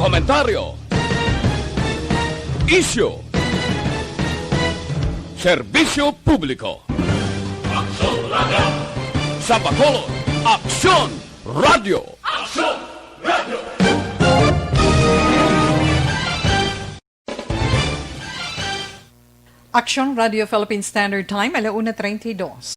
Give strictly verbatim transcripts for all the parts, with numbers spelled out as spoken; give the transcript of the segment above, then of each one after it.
Komentaryo. Isyu. Serbisyo publiko. Aksyon Radio. Sa Bacolod, Aksyon Radio. Aksyon Radio. Aksyon Radio Philippine Standard Time, ala una treinta y dos.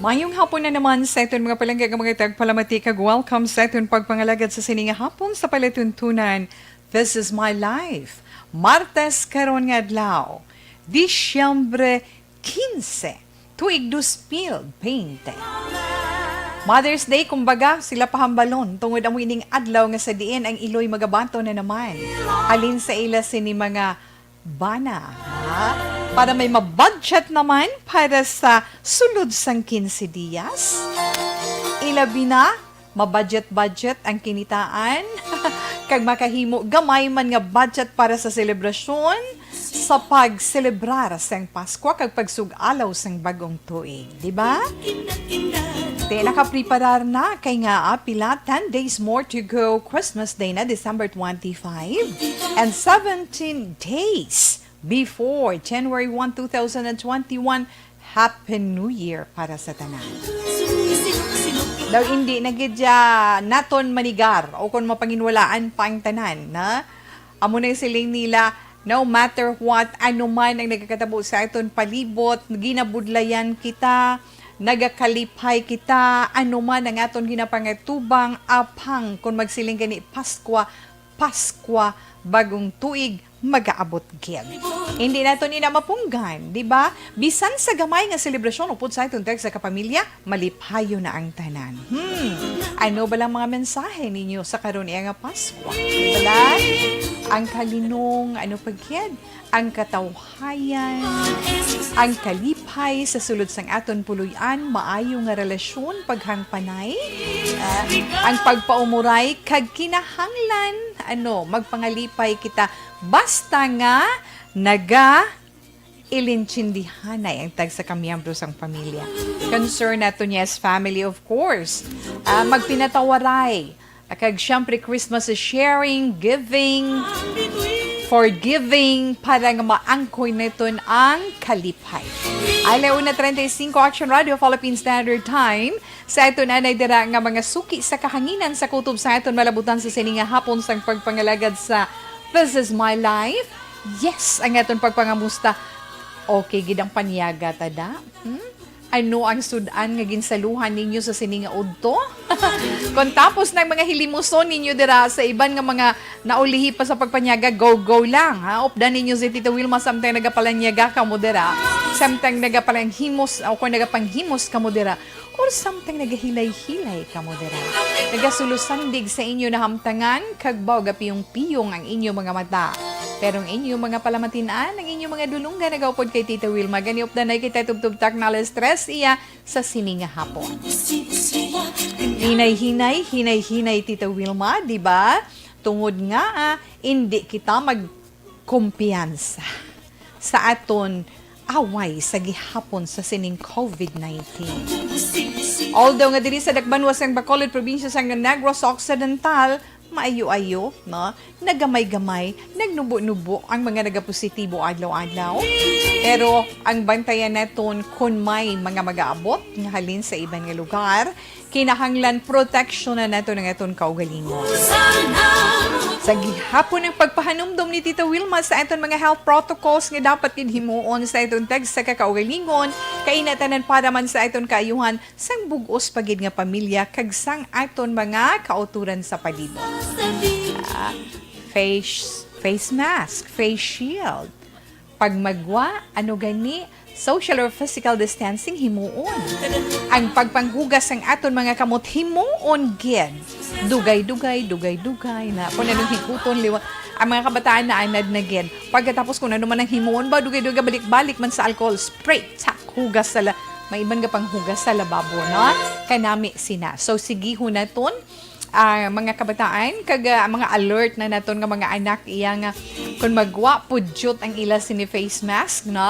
Mayong hapon na naman sa aton mga palangga nga mga tagpalamati, kag welcome sa aton pagpangalagad sa sini nga hapon sa palatuntunan. This is my life. Martes karon nga adlaw, Disyembre quince, tuig dos mil veinte. Mother's Day, kumbaga, sila pahambalon tungod amo ining adlaw nga sa diin ang iloy magabaton na naman halin sa ila sini mga bana, ha? Para may mabudget naman para sa sulod sang quince dias. Ilabi na, mabudget-budget ang kinitaan, kag makahimo gamay man nga budget para sa selebrasyon sa pagselebrar sang Paskwa kag pagsug-alaw sang bagong tuig, di ba? Te, nakapreparar na kay nga, ah, pila, ten days more to go, Christmas Day na, December twenty-five, and seventeen days before January one, two thousand and twenty-one, Happy New Year para sa tanan. Daw indi na gid ya naton manigar o kon mapanginwalaan pa ang tanan, na amo na siling nila, no matter what, ano man ang nagakatabo sa aton palibot, ginabudlayan kita, nagakalipay kita, ano man ang aton ginapangatubang, apang kon magsiling gani Paskwa, Paskwa, bagong tuig, magaabot gid. Hindi naton ina mapunggan, di ba? Bisan sa gamay nga selebrasyon upod sa aton tagsa ka pamilya, malipayon na ang tanan. Hmm. Ano ba lang mga mensahe ninyo sa karon iya nga Paskwa? Wala? Ang kalinong, ano pa gid? Ang katawhayan, ang kalipay sa sulod sang aton puloy-an, maayo nga relasyon, paghangpanay, ah, ang pagpaumuray, kag kinahanglan, ano, magpangalipay kita basta nga naga-ilintindihanay ang tagsa ka miyembro sang pamilya. Concern naton niya as family, of course. Ah, magpinatawaray. Kag siyempre, Christmas is sharing, giving, forgiving, para nga maangkoy naton ang kalipay. Ala una treinta y cinco, Action Radio, Philippine Standard Time. Sa aton anay dira nga mga suki sa kahanginan sa kutob sa aton malabutan sa sini nga hapon sang pagpangalagad sa This Is My Life. Yes, ang aton pagpangamusta. Okay gid ang panyaga, tada. Hmm? Ano ang sud-an nga ginsaluhan ninyo sa sini nga udto? Kon tapos na ang mga hilimuson ninyo dira sa iban nga mga naulihi pa sa pagpanyaga, go, go lang, ha? Updan ninyo si Tita Wilma samtang nagapalanyaga kamo dira, samtang nagapalanghimos o kon nagapanghimos kamo dira, or samtang nagahilay-hilay kamo dira. Nagasulosandig sa inyo nahamtangan, kag baw gapiyong-piyong ang inyo mga mata. Pero ang inyo mga palamatin-an, ang inyo mga dulonggan nagaupod kay Tita Wilma. Gani updanay kita tubtob takna alas tres iya sa sini nga hapon. Hinay-hinay, hinay-hinay, Tita Wilma, di ba? Tungod nga, ah, indi kita magkumpiyansa sa aton away sa gihapon sa sining covid nineteen. Although nga diri sa dakbanwa sang Bacolod, probinsya sang Negros Occidental, maayo-ayo, no? Nagamay-gamay, nagnubo-nubo ang mga nagapositibo adlaw-adlaw. Pero ang bantayan naton, kon may mga magaabot nga halin sa iban nga lugar, Kinahanglan proteksyonan naton ang aton kaugalingon. Sa gihapon ang pagpahanumdom ni Tita Wilma sa aton mga health protocols nga dapat gid himuon sa aton tagsa ka kaugalingon, kay ina tanan para man sa aton kaayuhan, sang bug-os pa gid nga pamilya, kag sang aton mga kautoran sa palibot. Ah, face, face mask, face shield. Pag magwa, ano gani, social or physical distancing himuon. Ang pagpanghugas sang aton mga kamot himuon gid. Dugay-dugay, dugay-dugay na. Kung anong hikuton, liwa, ang mga kabataan na anad na gid. Pagkatapos kung ano man ang himuon ba, dugay-dugay, balik-balik man sa alcohol spray. Tsak, hugas sa la-, may iban nga panghugas sa lababo, no? Kanami sina. So, sigihon naton, ah, mga kabataan, kag, ah, mga alert na naton nga mga anak, iya nga kung magwa, pudyot ang ila sini face mask, no?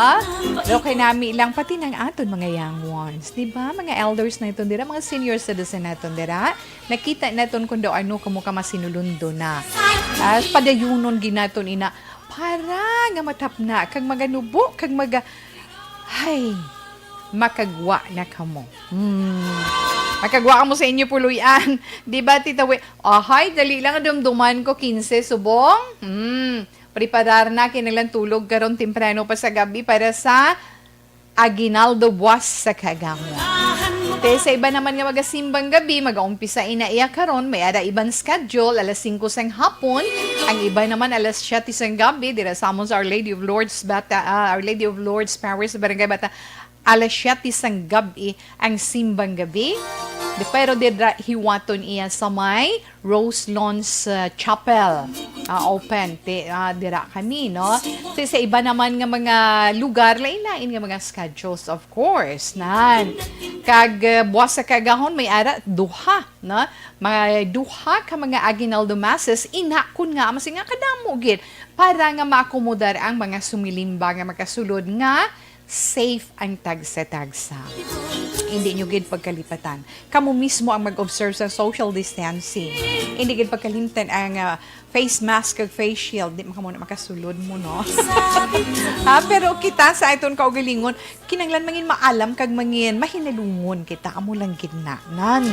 Pero kay nami lang, pati nang aton mga young ones, di ba? Mga elders na iton dira, mga senior citizen naton dira, nakita naton kung daw ano kamo ka masinulundo na. Ah, padayunon ginaton ina, para nga matapna, kag maganubo, kag maga-, hay, makagwa na kamo. Hmm. Makagwa kamo sa inyo puloy-an. Di ba, Tita Wi? Ahay, dali lang, dumduman ko, kinse, subong. Hmm. Preparar na, kinahanglan tulog karon temprano pa sa gabi para sa Aguinaldo buwas sa kagahon. Te, sa iba naman nga magasimbang gabi, magaumpisa ina iya karon, may ara iban schedule, alas singko sang hapon, ang iba naman alas siyete sang gabi, dira sa amon sa Our Lady of Lourdes, Bata, ah, Our Lady of Lourdes Parish, Barangay Bata, alas siyete sang gabi ang simbang gabi. Di, pero dira hiwaton iya sa may Rose Lawns, uh, Chapel. Ah, open. Ti-, ah, dira kami, no? Ti, sa iba naman nga mga lugar, lain-lain nga mga schedules, of course, nan. Kag, uh, buwas sa kagahon, may ara, duha, no? May duha ka mga aguinaldo masses, ina, kun nga, mas nga kadamo gid, para nga maakomodar ang mga sumilimba nga makasulod nga safe ang tagsa-tagsa. Hindi nyo gid pagkalipatan. Kamo mismo ang mag-observe sa social distancing. Hindi gid pagkalimtan ang, ah, face mask kag face shield. Di man kamo na makasulod mo, no? Ha? Pero kita sa aton kaugalingon, kinanglan mangin maalam kag mangin mahinalungon kita. Amo lang gid na. Nan.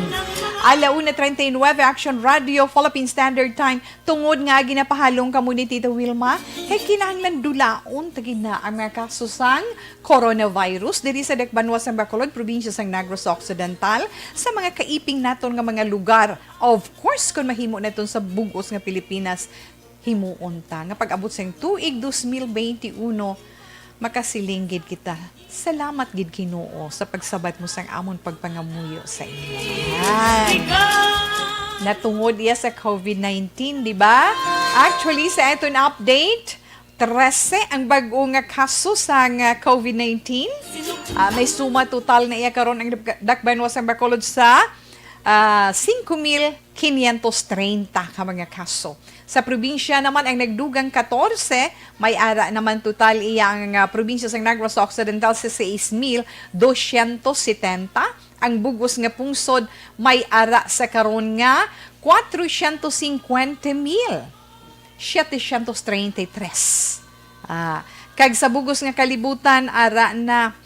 Ala una treinta y nueve, Action Radio, Philippine Standard Time. Tungod nga ginapahalong kamo ni Tita Wilma, kay kinahanglan dulaon ta gid na ang mga kaso sang coronavirus diri sa dakbanwa sang Bacolod, probinsya sang Negros Occidental, sa mga kaiping naton nga mga lugar. Of course, kung mahimo naton sa bug-os nga Pilipinas, himuon ta nga pag-abot sang tuig dos mil benti uno, makasiling gid kita, "Salamat gid, Ginoo, sa pagsabat mo sang amon pagpangamuyo sa imo." Yan. Natungod iya sa covid nineteen, di ba? Actually, sa aton update, trese ang bag-o nga kaso sang, ah, covid nineteen. Ah, may suma total na iya karon ang dak-, dakbanwa sang Bacolod sa, ah, singko mil quinientos treinta ka mga kaso. Sa probinsya naman ang nagdugang katorse, may ara naman total iya ang, ah, probinsya sang Negros Occidental sa sais mil dosyentos setenta. Ang bugos nga pungsod may ara sa karon nga kwatro syentos singkwenta mil siyete syentos treinta y tres. Ah, kag sa bugos nga kalibutan, ara na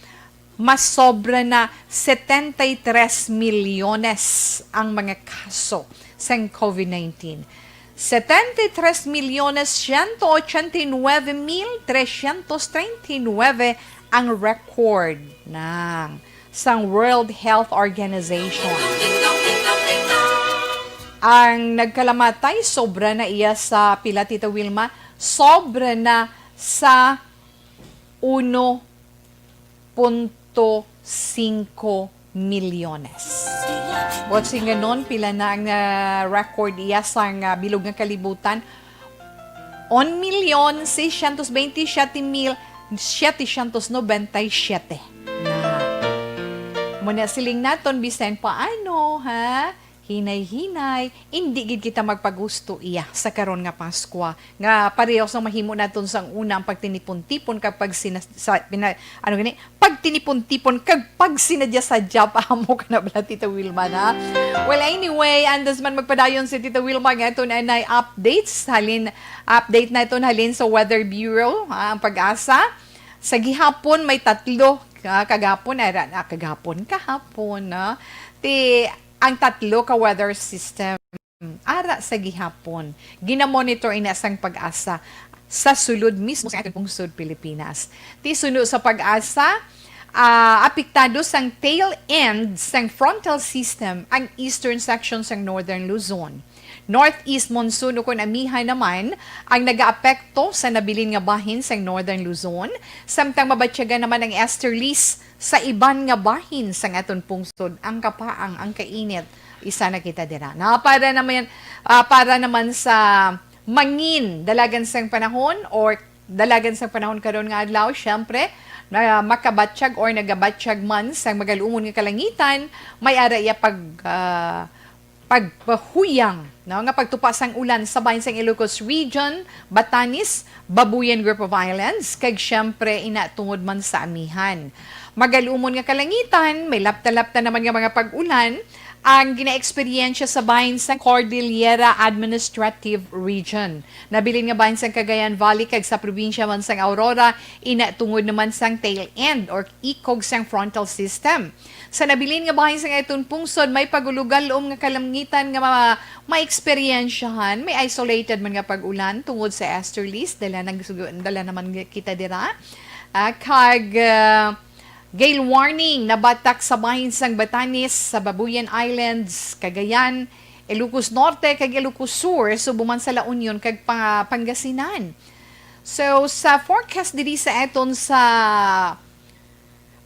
mas sobra na setenta y tres milyones ang mga kaso sang covid nineteen. Setenta y tres milyones ciento ochenta y nueve mil trescientos treinta y nueve ang record ng sang World Health Organization. Ang nagkalamatay, sobra na iya sa pila, Tita Wilma? Sobra na sa uno punto singko milyones. Buot silingon, pila na ang, ah, record iya sang, ah, bilog nga kalibutan? Un milyon seiscientos veintisiete mil setecientos noventa y siete na. Muna siling naton, bisan paano, ha? Hinay-hinay, indi gid kita magpagusto iya sa karon nga Paskwa, nga pareho sang mahimo naton sang una ang pagtinipon-tipon kag pagsina-, sa, pina-, ano gani, pagtinipon-tipon kag pagsinadya-sadya pa amo ka na bala, Tita Wilma, na? Well, anyway, antes man magpadayon si Tita Wilma nga aton anay updates, halin, update naton halin sa Weather Bureau, ah, ang PAGASA. Sa gihapon, may tatlo, ah, kagapon, ay, ra-, ah, kagapon, kahapon, no? Ti, ang tatlo ka weather system ara sa gihapon. Ginamonitor ina sang PAGASA sa sulod mismo sa aton pungsod Pilipinas. Ti suno sa PAGASA, ah, apektado sang tail end sang frontal system ang eastern section sang Northern Luzon. Northeast monsoon ukon amihan naman ang nagaapekto sa nabilin nga bahin sang Northern Luzon, samtang mabatyagan naman ang easterlies sa iban nga bahin sang aton pungsod. Ang kapaang, ang kainit, isa na kita dira. Na para naman, ah, para naman sa mangin, dalagan sang panahon or dalagan sang panahon karon nga adlaw, syempre, na makabatyag or nagabatyag man sang magalumon nga kalangitan, may ara iya pag, ah, pagpahuyang, no, nga pagtupa sang ulan sa bahin sang Ilocos Region, Batanes, Babuyan Group of Islands, kag syempre ina tungod man sa amihan. Magalumon nga kalangitan, may lapta-lapta naman nga mga pag-ulan ang ginaeksperyensya sa bahin sang Cordillera Administrative Region. Nabilin nga bahin sang Cagayan Valley kag sa probinsya man sang Aurora, ina tungod naman sang tail end or ikog sang frontal system. Sa nabilin nga bahin sang aton pungsod, may pagulugalom nga kalangitan nga ma-, maeksperyensyahan. May isolated man nga pag-ulan tungod sa easterlies. Dala, nang, dala naman kita dira. Ah, kag, ah, gale warning nabatak sa bahin sang Batanes, sa Babuyan Islands, Cagayan, Ilocos Norte, kag Ilocos Sur, subong man sa La Union kag pa-, Pangasinan. So, sa forecast diri sa aton sa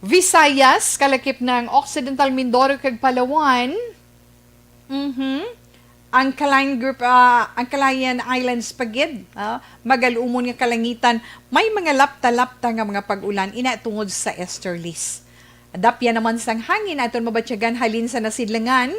Visayas, kalakip ng Occidental Mindoro kag Palawan, mhm, ang Kalayaan Group, ah, ang Kalayaan Islands pa gid, ah, magalumon nga kalangitan, may mga lapta-lapta nga mga pag-ulan, ina tungod sa easterlies. Dapya naman sang hangin aton mabatyagan halin sa Nasidlangan,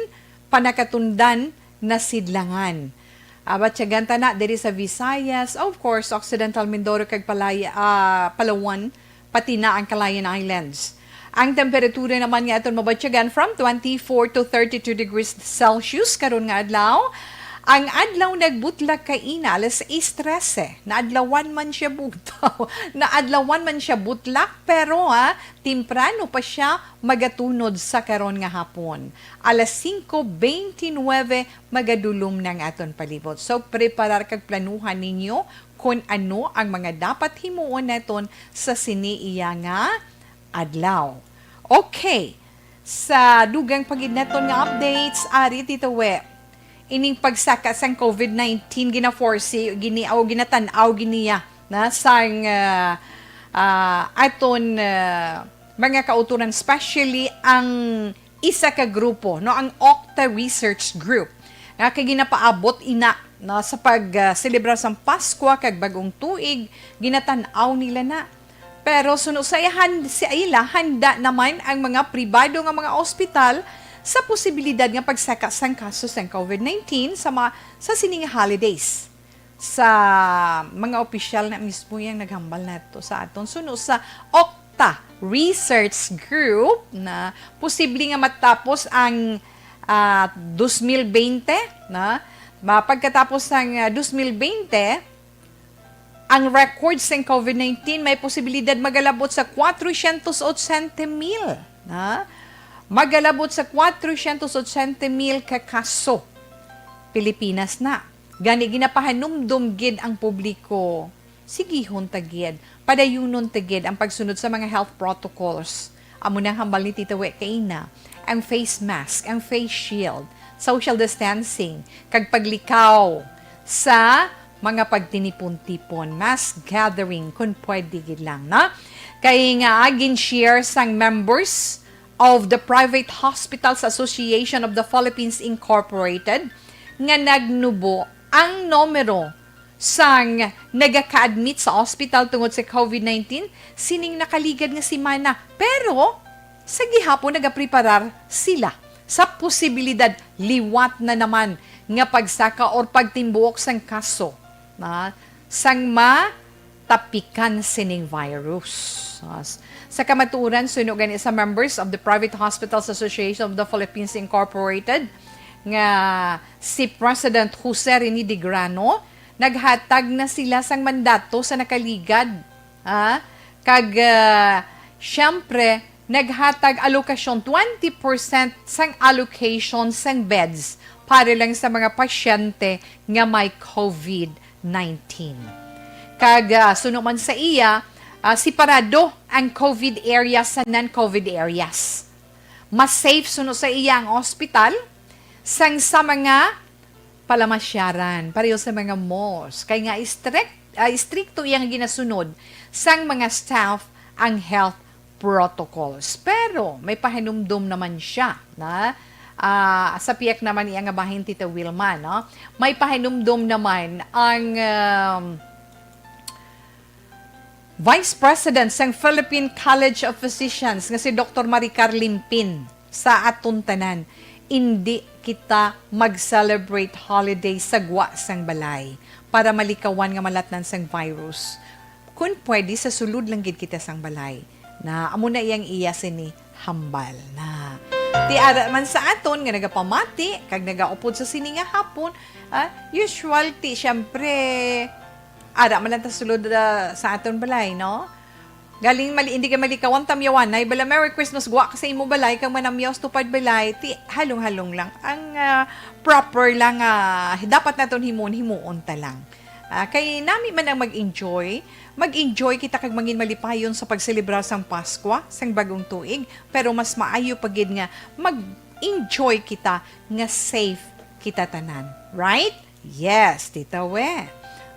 panakatundan Nasidlangan. Ah, batyagan ta na diri sa Visayas, of course, Occidental Mindoro kag Palaya-, ah, Palawan, pati na ang Calayan Islands. Ang temperatura naman nga aton mabatyagan from twenty-four to thirty-two degrees Celsius karon nga adlaw. Ang adlaw nagbutlak kaina alas sais trese. Naadlawan man siya bugtaw. Naadlawan man siya butlak, pero, ha, temprano pa siya magatunod sa karon nga hapon. Alas singko beintinuebe, magadulom na ang aton palibot. So, preparar kag planuhan ninyo kon ano ang mga dapat himuon naton sa sini iya nga adlaw. Okay. Sa dugang pa gid naton nga updates, ari, Tita We, ining pagsaka sang COVID nineteen gina-foresee gini, o ginatan-aw giniya na sang, ah, ah, aton, ah, mga kauturan, especially ang isa ka grupo, no, ang OCTA Research Group, nga kay ginapaabot ina, no, sa pag, ah, selebrar sang Paskwa kag Bag-ong Tuig, ginatan-aw nila na. Pero suno sa ihan-, sa ila, handa naman ang mga pribado nga mga ospital sa posibilidad nga pagsaka sang kaso sang COVID nineteen sa ma-, sa sining holidays. Sa mga opisyal na mismo yang naghambal nato sa aton. Suno sa OCTA Research Group na posible nga matapos ang, ah, dos mil bente, na ma-, pagkatapos sang, ah, dos mil bente, ang record sang COVID nineteen may posibilidad magalabot sa kwatrocientos ochenta mil, na magalabot sa kwatrocientos ochenta mil ka kaso. Pilipinas na. Gani, ginapahanumdom gid ang publiko. Sigihon ta gid, padayunon ta gid ang pagsunod sa mga health protocols. Amo na ang hambal ni Tita We kaina, ang face mask, ang face shield, social distancing, kag paglikaw sa mga pagtinipon-tipon, mass gathering, kung pwede gid lang, no? Kay nga, gin-share sang members of the Private Hospitals Association of the Philippines Incorporated nga nagnubo ang numero sang nagaka-admit sa ospital tungod sa COVID nineteen sining nakaligad nga semana. Pero, sa gihapon nagapreparar sila sa posibilidad liwat na naman nga pagsaka or pagtimbuok sang kaso na sang ma tapikan sining virus. Ah, s-, sa kamatuoran, suno gani sa members of the Private Hospitals Association of the Philippines Incorporated, nga si President Jose Rene Digrano, naghatag na sila sang mandato sa nakaligad. Ah, kag, ah, siyempre, Naghatag alokasyon twenty percent sang allocation sang beds para lang sa mga pasyente nga may covid nineteen. Kag, ah, suno man sa iya, ah, separado ang covid areas sa non-covid areas. Mas safe suno sa iya ang ospital sang sa mga palamasyaran, pareho sa mga malls. Kay nga istrek-, ah, istrikto iyang ginasunod sang mga staff ang health protocols. Pero may pahinumdom naman siya na, ah, sa pihak naman niya nga bahin, Tita Wilma, no? May pahinumdom naman ang, um, Vice President sang Philippine College of Physicians nga si Doktor Maricar Limpin. Sa aton tanan, indi kita mag-celebrate holiday sa gwa sang balay para malikawan nga malatnan sang virus. Kun pwede, sa sulod lang gid kita sang balay. Na amo na iyang iya sini hambal na. Ti ara man sa aton nga nagapamati kag nagaupod sa sini nga hapon, ah, usual ti, siyempre, ara man lang ta sulod, ah, sa aton balay, no? Galing mali, hindi ka malikawan, tamyawanay bala, Merry Christmas, gwa ka sa imo balay, kag manamyaw sa tupad balay, ti halong-halong lang ang, ah, proper lang, ah, dapat naton himuon, himuon ta lang. Ah, kay nami man ang mag-enjoy, mag-enjoy kita kag mangin malipayon sa pagselebrar sang Paskwa, sang bagong tuig, pero mas maayo pa gid nga mag-enjoy kita nga safe kita tanan, right? Yes, Tita We.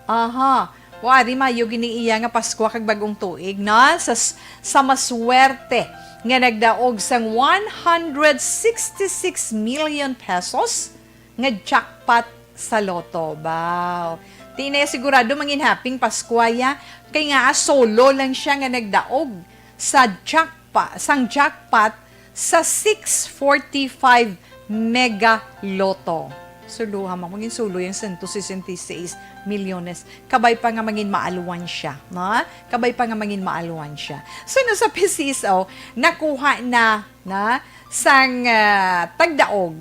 Aha. Wari mayo gini iya nga Paskwa kag bagong tuig na sa, sa maswerte nga nagdaog sang one hundred sixty-six million pesos nga jackpot sa lotto. Baw. Ti na sigurado mangin haping Paskwa ya, kay nga, ah, solo lang siya nga nagdaog sa jackpot, sang jackpot sa six forty-five Mega Lotto. Suluha mo, mangin sulo yung sento sesenta y seis milyones. Kabay pa nga mangin maalwan siya, no? Kabay pa nga mangin maalwan siya. So, no, sa P C S O, nakuha na, na sang, ah, tagdaog,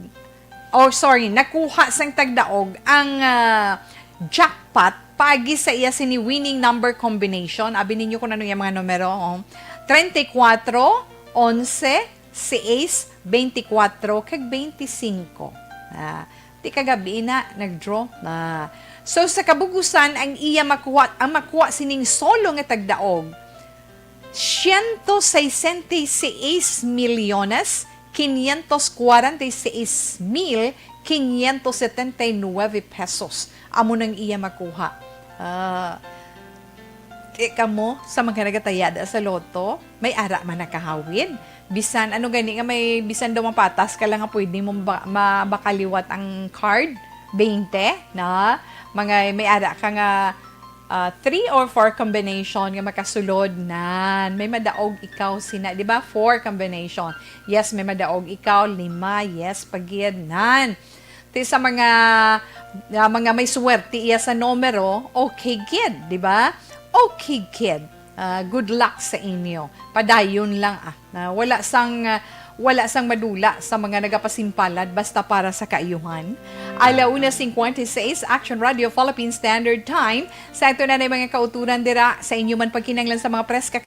or sorry, nakuha sang tagdaog ang, ah, jackpot paagi sa iya sini winning number combination. Abi ninyo kung ano yung mga numero, oh. Treinta y cuatro, onse, seis, veinticuatro, kag veinticinco. Ah, ti kagabi na nag-draw na. So, sa kabugusan, ang iya makuha, ang makuha sining solo nga tagdaog, ciento sesenta y seis millones quinientos cuarenta y seis mil quinientos setenta y nueve pesos. Amo nang iya makuha. Ah, ti kamo sa mga nagatayada sa lotto, may ara man nakahawid. Bisan ano gani nga may, bisan daw mapatas ka lang nga pwede mo ba-, mabakaliwat ang card, twenty, na mga may ara ka nga ah, three or four combination nga makasulod, nan. May madaog ikaw sina, di ba? Four combination. Yes, may madaog ikaw, lima. Yes, pagid, nan. Ti sa mga, ah, mga may swerte iya sa numero, okay gid, di ba? Okay gid. Ah, good luck sa inyo. Padayon lang, ah. Na wala sang, ah, wala sang madula sa mga nagapasimpalad basta para sa kaayuhan. Ala una cincuenta y seis, Action Radio Philippine Standard Time. Sa ato na mga kauturan dira, sa inyo man pagkinahanglan sa mga preska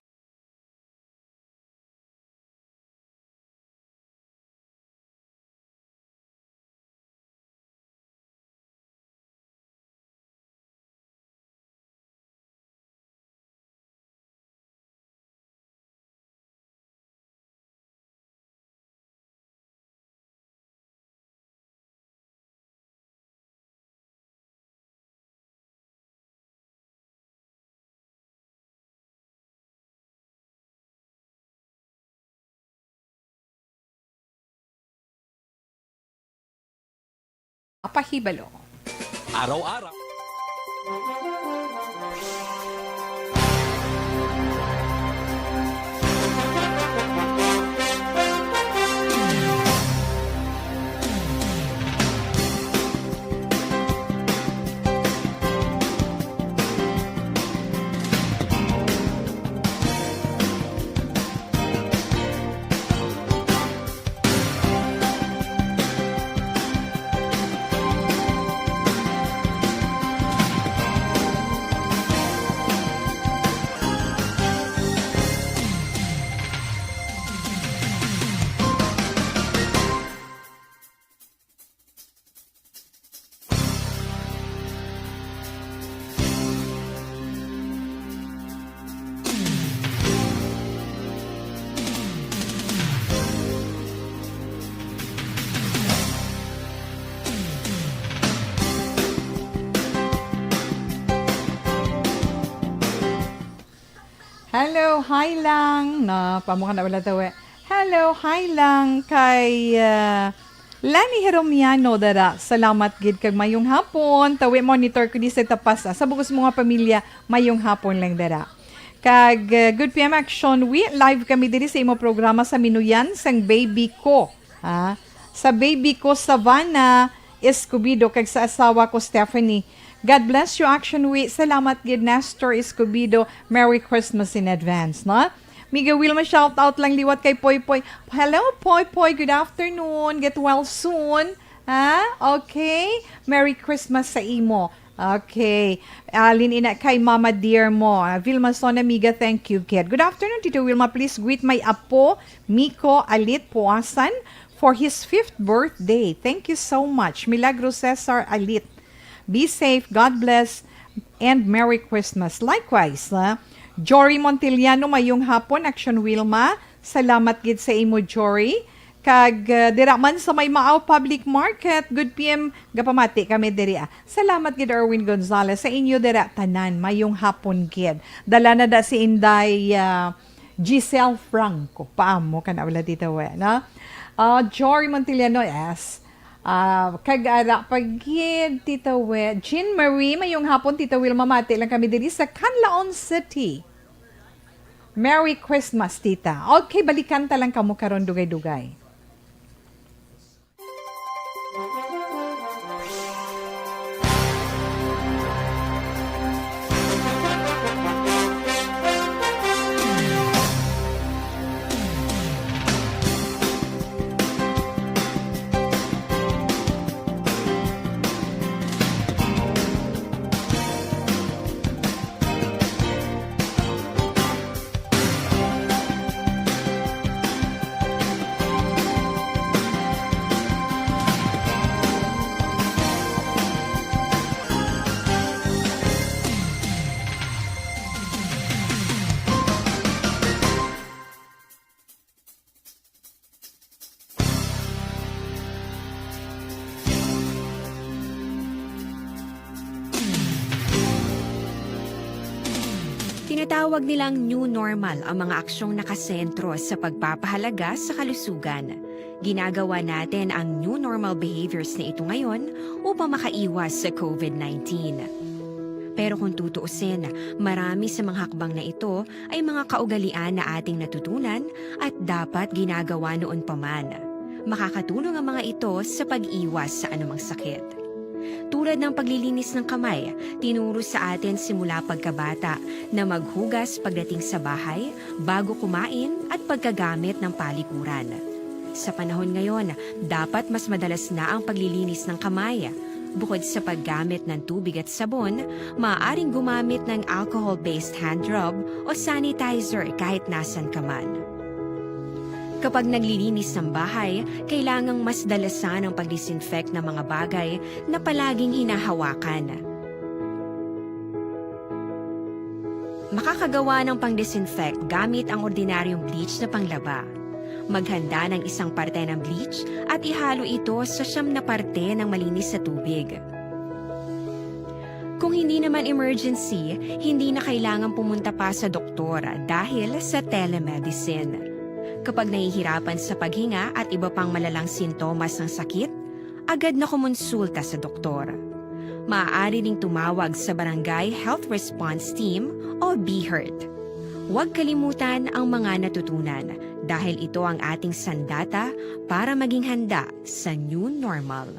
Apahibalo. Araw-araw. Hello, hi lang. Na, pamo ka na wala tawe. Hello, hi lang kay, ah, Lani Heromiano dara. Salamat gid kag mayong hapon. Tawi monitor ko di sa tapas, ah, sa bugos mo nga pamilya, mayong hapon lang dara. Kag, ah, good P M Action, we live kami diri sa imo programa sa Minuyan sang Baby Ko. Ha? Sa baby ko, Savannah Escobido, kag sa asawa ko, Stephanie. God bless you, Action Week. Salamat gid, Nestor Escobido. Merry Christmas in advance, no? Miga Wilma, shout out lang liwat kay Poy Poy. Hello, Poy Poy. Good afternoon. Get well soon. Ha? Okay? Merry Christmas sa imo. Okay. Alin ina kay Mama Dear mo. Ah, Vilma Son, amiga, thank you, kid. Good afternoon, Tito Wilma. Please greet my apo, Miko Alit Puasan, for his fifth birthday. Thank you so much. Milagro Cesar Alit. Be safe, God bless, and Merry Christmas. Likewise, ah, Jory Montiliano, mayong hapon, Action Wilma. Salamat gid sa imo, Jory. Kag, ah, dira man sa may Maaw Public Market, good P M, gapamati kami diri, ah. Salamat gid, Erwin Gonzalez, sa inyo dira tanan. Mayong hapon gid. Dala na da si Inday, ah, Giselle Franco. Paamo ka na wala dito, we, no? Ah, Jory Montiliano, yes. Ah, kag ara pa gid, Tita We. Jean Marie, mayong hapon, Tita Will. Mamati lang kami diri sa Canlaon City. Merry Christmas, Tita. Okay, balikan ta lang kamo karon, dugay-dugay. Tinatawag nilang new normal ang mga aksyong nakasentro sa pagpapahalaga sa kalusugan. Ginagawa natin ang new normal behaviors na ito ngayon upang makaiwas sa covid nineteen. Pero kung tutuusin, marami sa mga hakbang na ito ay mga kaugalian na ating natutunan at dapat ginagawa noon pa man. Makakatulong ang mga ito sa pag-iwas sa anumang sakit. Tulad ng paglilinis ng kamay, tinuro sa atin simula pagkabata na maghugas pagdating sa bahay, bago kumain, at pagkagamit ng palikuran. Sa panahon ngayon, dapat mas madalas na ang paglilinis ng kamay. Bukod sa paggamit ng tubig at sabon, maaaring gumamit ng alcohol-based hand rub o sanitizer kahit nasan ka man. Kapag naglilinis ng bahay, kailangang mas dalasan ang pag-disinfect ng mga bagay na palaging hinahawakan. Makakagawa ng pang-disinfect gamit ang ordinaryong bleach na panglaba. Maghanda ng isang parte ng bleach at ihalo ito sa siyam na parte ng malinis na tubig. Kung hindi naman emergency, hindi na kailangan pumunta pa sa doktor dahil sa telemedicine. Kapag nahihirapan sa paghinga at iba pang malalang sintomas ng sakit, agad na kumonsulta sa doktor. Maaari ring tumawag sa Barangay Health Response Team o BHERT. Huwag kalimutan ang mga natutunan dahil ito ang ating sandata para maging handa sa new normal.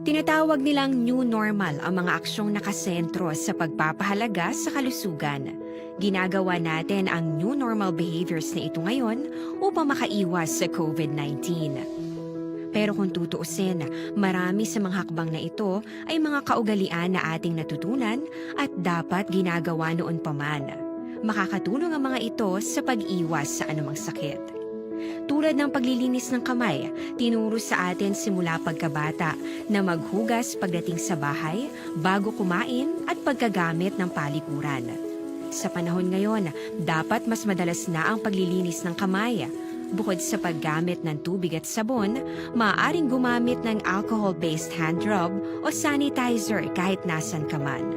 Tinatawag nilang new normal ang mga aksyong nakasentro sa pagpapahalaga sa kalusugan. Ginagawa natin ang new normal behaviors na ito ngayon upang makaiwas sa covid nineteen. Pero kung tutuusin, marami sa mga hakbang na ito ay mga kaugalian na ating natutunan at dapat ginagawa noon pa man. Makakatulong ang mga ito sa pag-iwas sa anumang sakit. Tulad ng paglilinis ng kamay, tinuro sa atin simula pagkabata na maghugas pagdating sa bahay, bago kumain, at pagkagamit ng palikuran. Sa panahon ngayon, dapat mas madalas na ang paglilinis ng kamay. Bukod sa paggamit ng tubig at sabon, maaaring gumamit ng alcohol-based hand rub o sanitizer kahit nasan ka man.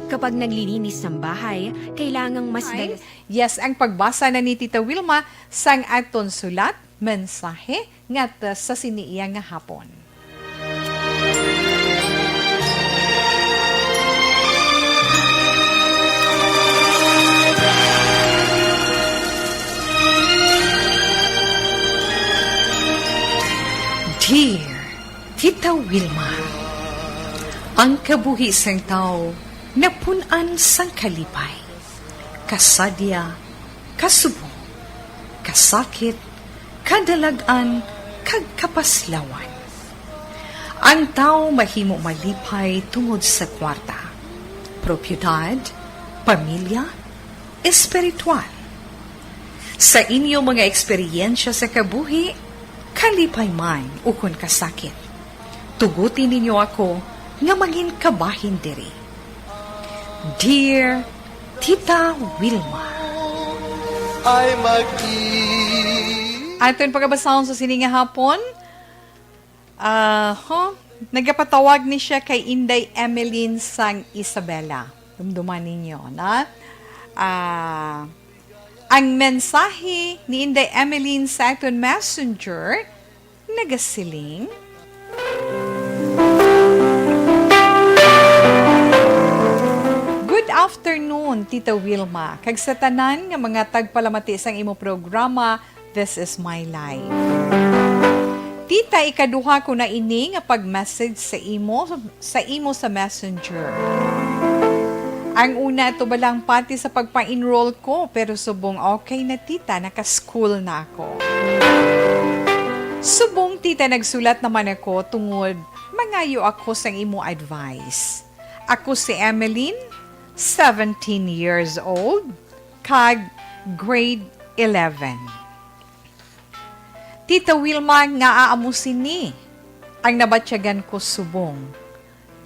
Kapag naglilinis ng bahay, kailangang mas Ay, dala- yes, ang pagbasa na ni Tita Wilma sang aton sulat, mensahe, ngat sa sini iya nga hapon. Dear Tita Wilma, ang kabuhi sang tawo napun-an sang kalipay, kasadya, kasubong, kasakit, kadalag-an, kag kapaslawan. Ang tawo mahimo malipay tungod sa kwarta, propiedad, pamilya, espiritual. Sa inyo mga eksperyensya sa kabuhi, kalipay man ukon kasakit, tuguti ninyo ako nga mangin kabahin diri. Dear Tita Wilma. Ay magi. Aton pagabasahon sa sini nga hapon. Ah, huh? Nagapatawag ni siya kay Inday Emeline sang Isabela. Dumduman ninyo, na? Ah, ang mensahe ni Inday Emeline sa aton messenger nagasiling, "Good afternoon, Tita Wilma, kag sa tanan nga mga tagpalamati sang imo programa, This Is My Life. Tita, ikaduha ko na ini nga pag-message sa imo, sa imo sa messenger. Ang una, ito ba lang pati sa pagpa-enroll ko, pero subong okay na, tita, naka-school na ako. Subong, tita, nagsulat naman ako tungod mangayo ako sang imo advice. Ako si Emeline, seventeen years old, kag grade eleven." Tita Wilma, ngaa amo sini ang nabatyagan ko subong?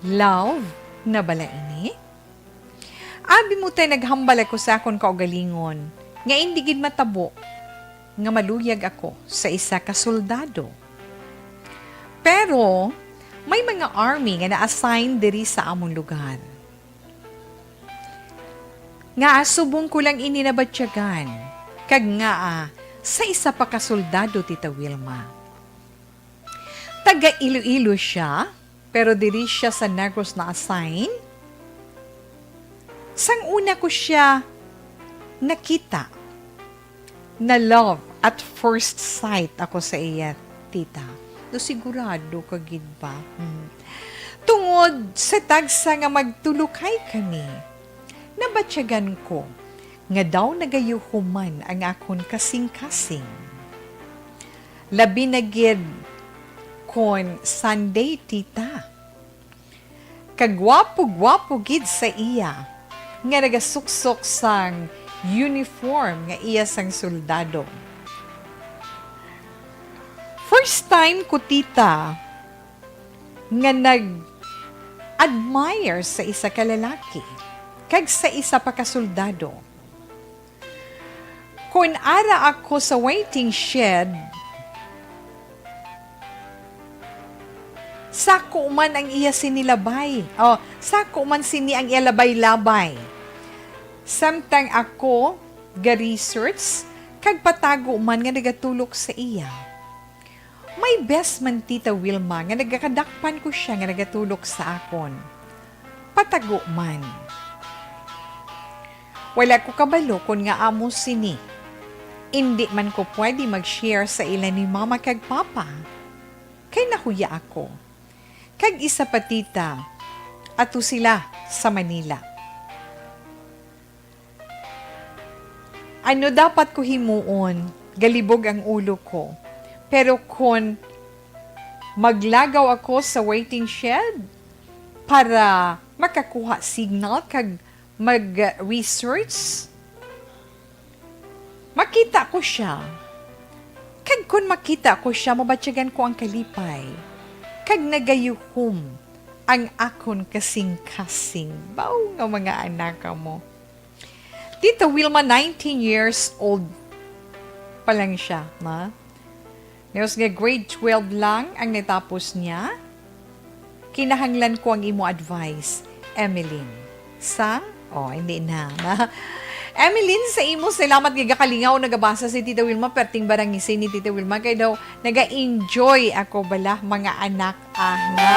Love na bala ini? Abi mo tay naghambal ako sa akon kaugalingon nga indi gid matabo nga maluyag ako sa isa ka soldado. Pero may mga army nga na-assign diri sa amon lugar. Ngaa subong ko lang ini nabatyagan, kag ngaa sa isa pa ka soldado, Tita Wilma. Taga Iloilo siya, pero diri siya sa Negros na-assign. Sang una ko siya nakita, na-love at first sight ako sa iya, tita. No, sigurado ka gid ba? Hmm. Tungod sa tagsa nga magtulukay kami, nabatyagan ko nga daw nagayuhuman ang akon kasing-kasing. Labi na gid kon Sunday, tita. Kagwapo-gwapo gid sa iya nga nagasuksok sang uniform nga iya sang soldado. First time ko, tita, nga nag-admire sa isa ka lalaki kag sa isa pa ka soldado. Kon ara ako sa waiting shed, sako man ang iya sini labay. Oh, sako man sini ang iya labay-labay. Samtang ako ga-research, kag patago man nga nagatulok sa iya. May best man, Tita Wilma, nga nagakadakpan ko sia nga nagatulok sa akon. Patago man. Wala ko kabalo kon ngaa amo sini. Indi man ko pwede mag-share sa ila ni Mama kag Papa, kay nahuya ako. Kag isa pa, tita, ato sila sa Manila. Ano dapat ko himuon? Galibog ang ulo ko. Pero kon maglagaw ako sa waiting shed para makakuha signal kag mag-research, makita ko sia. Kag kon makita ko sia, mabatyagan ko ang kalipay. Kag nagayuhom ang akon kasing-kasing. Baw nga mga anak mo. Tita Wilma, nineteen years old pa lang siya, na? News nga grade twelve lang ang natapos niya. Kinahanglan ko ang imo advice, Emeline. Sa? Oh, hindi na. Emeline, sa imo, salamat nga gakalingaw, nagabasa si Tita Wilma, perting barangisi ni Tita Wilma, kay daw, naga-enjoy ako bala, mga anak, ah, na?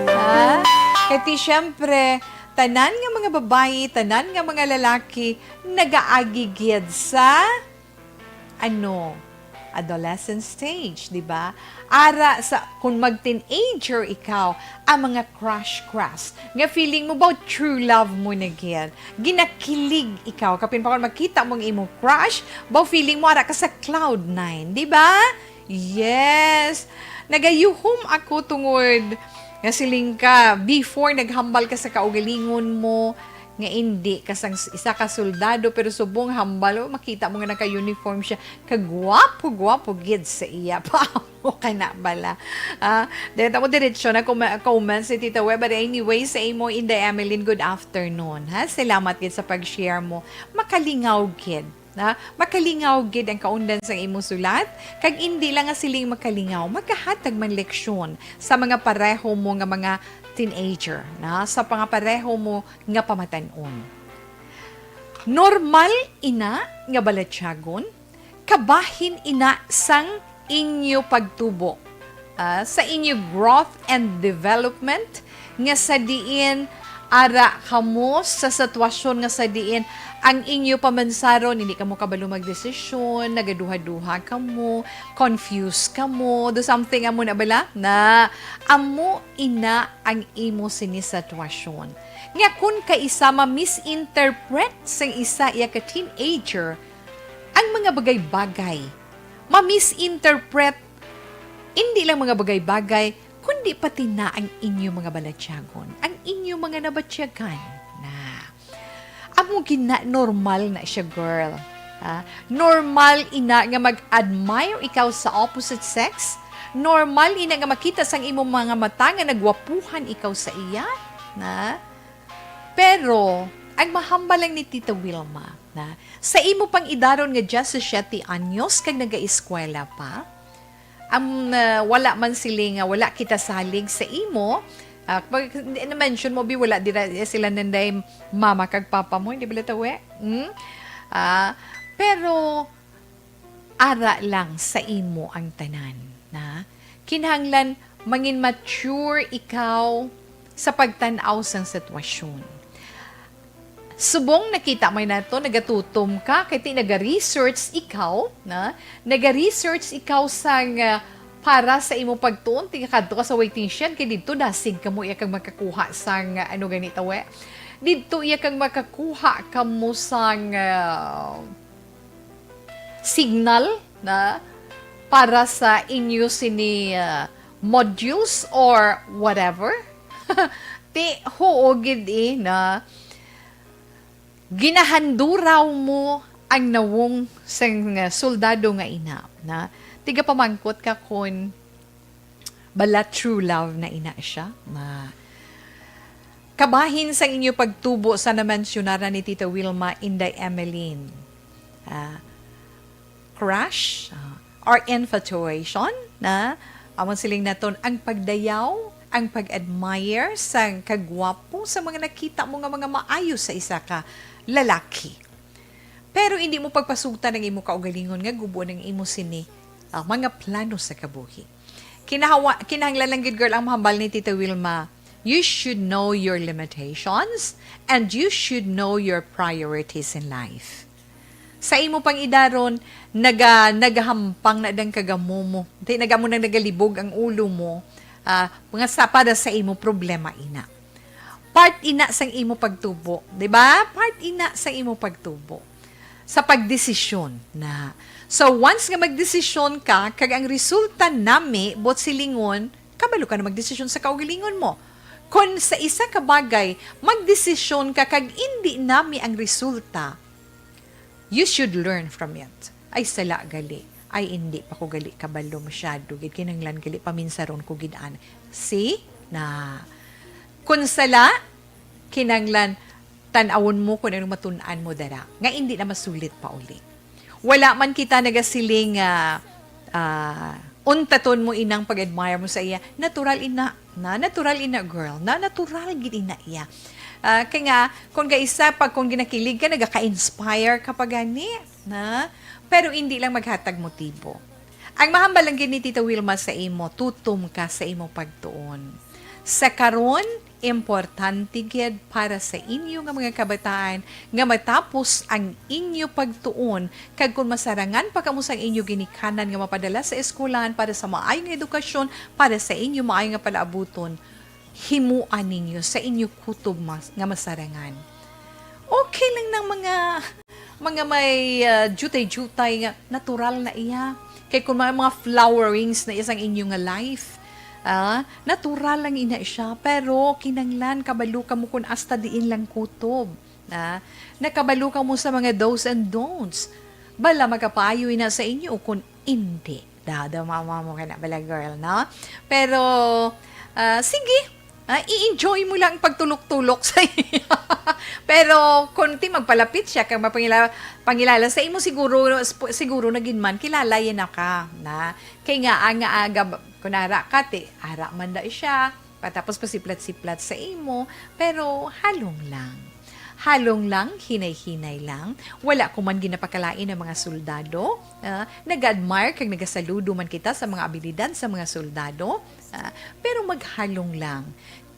Ha? Kay ti, syempre, tanan nga mga babayi, tanan nga mga lalaki, nagaagi gid sa ano, adolescent stage, di ba? Ara sa, kung mag-teenager ikaw, ang mga crush-crush, nga feeling mo ba true love mo na gid? Ginakilig ikaw. Kapin pa kung makita mo ang imong crush, ba feeling mo ara ka sa cloud nine, di ba? Yes. Nagayuhom ako tungod nga siling ka, before naghambal ka sa kaugalingon mo, nga indi ka sang s-, isa ka soldado, pero subong hambal, oh, makita mo nga naka-uniform siya. Kagwapo-gwapo gid sa iya. Paamo ka na bala. Ah, dito mo diretso na com-, comments ni Tita Web. But anyway, sa imo, Inday Emeline, good afternoon, ha? Salamat gid sa pag-share mo. Makalingaw gid, ha? Makalingaw gid ang kaundan sa imo sulat. Kag indi lang nga siling makalingaw, makahatag man leksyon sa mga pareho mo nga mga teenager, na? Sa mga pareho mo nga pamatan-on. Normal ina nga balatyagon, kabahin ina sang inyo pagtubo, ah, sa inyo growth and development, nga sa diin ara kamo sa sitwasyon nga sa diin ang inyo pamansaron, hindi kamo kabalo magdesisyon, nagaduha-duha kamo, confused kamo, do something amo na bala, na amo ina ang imo sini sitwasyon. Nga kun kaisa ma-misinterpret sang isa iya ka teenager ang mga bagay-bagay, ma-misinterpret, hindi lang mga bagay-bagay, kundi pati na ang inyo mga balatyagon, ang inyo mga nabatyagan. Na, amo gina, normal na siya, girl. Ha? Normal ina nga mag-admire ikaw sa opposite sex. Normal ina nga makita sang imong mga mata nga nagwapuhan ikaw sa iya. Na? Pero, ang mahambal lang ni Tita Wilma, na, sa imo pang idaron nga diyasisiete anyos kag nagaeskwela pa, ang, ah, wala man sila nga, wala kita salig sa imo, ah, pag, na-mention mo, bi, wala dira sila nanday mama kag papa mo, hindi bala tawe? Hmm? Ah, pero, ara lang sa imo ang tanan, na? Kinahanglan mangin mature ikaw sa pagtan-aw sang sitwasyon. Subong nakita man nato, nagatutom ka, kay ti nag-research ikaw, na? Nag-research ikaw sang, ah, para sa imo pagtuon, ti kadto ka sa waiting shed, kay didto dasig kamo iya kag makakuha sang, ah, ano gani tawe? Didto iya kag makakuha kamo sang, ah, signal na para sa inyo sini, ah, modules or whatever. Ti, huo gid, eh, na ginahanduraw mo ang nawong sang, ah, soldado nga ina, na tigapamangkot ka kon bala true love na ina siya. Ma-, kabahin sang inyo pagtubo sa namansyonara ni Tita Wilma, Inday Emeline. Ah, crush, ah, or infatuation, na amon siling naton ang pagdayaw, ang pag-admire sang kagwapo sa mga nakita mo nga mga maayo sa isa ka lalaki. Pero hindi mo pagpasugtan ang imo kaugalingon nga gubuon ang imo sini, ah, mga plano sa kabuhi. Kinahawa-, kinahanglan lang gid, girl, ang mahambal ni Tita Wilma. You should know your limitations and you should know your priorities in life. Sa imo pang idaron, naga-, nagahampang na dang kagamo mo. Di, nagamo nang nagalibog ang ulo mo, ah, mga sa, para sa imo problema ina. Part ina sang imo pagtubo, di ba? Part ina sang imo pagtubo. Sa pagdesisyon na. So, once nga magdesisyon ka, kag ang resulta nami, buot silingon, kabalo ka na magdesisyon sa kaugalingon mo. Kon sa isa ka bagay, magdesisyon ka kag indi nami ang resulta, you should learn from it. Ay, sala gali. Ay, indi pa ko gali kabalo masyado. Gid, kinahanglan gali paminsaron ko gid an. See? Na, kung sala, kinahanglan tan-awon mo kung anong matun-an mo dara. Nga indi na masulit pa uli. Wala man kita nagasiling nga, ah, untaton mo inang pag-admire mo sa iya. Natural ina, na natural ina, girl, na natural gid ina iya. Ah, kay nga, kung kaisa pag kung ginakilig ka, nagaka-inspire ka pa gani, na? Pero hindi lang maghatag motibo. Ang mahambal lang gid ni Tita Wilma sa imo, tutom ka sa imo pagtuon. Sa karon, importante gid para sa inyo nga mga kabataan nga matapos ang inyo pagtuon, kag kon masarangan pa kamo sang inyo ginikanan nga mapadala sa eskwelahan para sa maayo nga edukasyon, para sa inyo maayo nga palaabuton, himoa ninyo sa inyo kutob mas-, nga masarangan. Okay lang nang mga, mga may, ah, jutay-jutay nga natural na iya. Kay kung may mga flowerings na isang inyo nga life, ah, natural lang ina siya, pero kinanglan kabalo ka mo kung hasta diin lang kutob. Ah, nakabalo ka mo sa mga do's and don'ts. Bala, magapaayo ina sa inyo kung hindi. Dada mama mo ka na bala, girl, no? Pero, ah, sige, ah, i-enjoy mo lang pagtulok-tulok sa iya. Pero kung ti magpalapit siya kag mapangila-, pangilala sa imo, siguro, sp-, siguro na gid man kilala yan na ka, na. Kay nga, ang nga aga, kung ara ka, ti, ara man da siya, patapos pasiplat-siplat sa imo, pero halong lang. Halong lang, hinay-hinay lang. Wala ko man ginapakalain ang mga soldado. Ah, nag-admire kag nagasaludo man kita sa mga abilidad sa mga soldado. Ah, pero maghalong lang.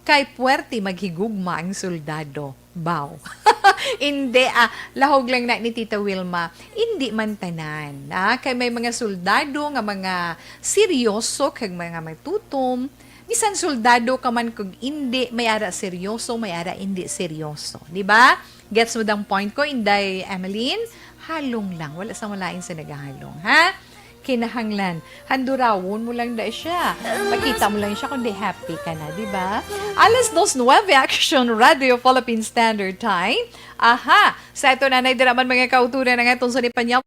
Kay puwerte maghigugma ang soldado. Baw. Hindi, ah, lahog lang na ni Tita Wilma. Hindi man tanan. Ah, kay may mga soldado nga mga seryoso kag mga matutom. Bisan soldado ka man kag indi, may ara seryoso, may ara indi seryoso. Di ba? Gets mo dang point ko, Inday Emeline? Halong lang. Wala sang malain sa nagahalong, ha? Kinahanglan, handurawon mo lang da siya. Pakita mo lang siya kung di happy ka na, di ba? Alas dos nuebe, Action Radio Philippine Standard Time. Aha! Sa ito, nanay, dira man mga kauturan ang atong sunipan niya.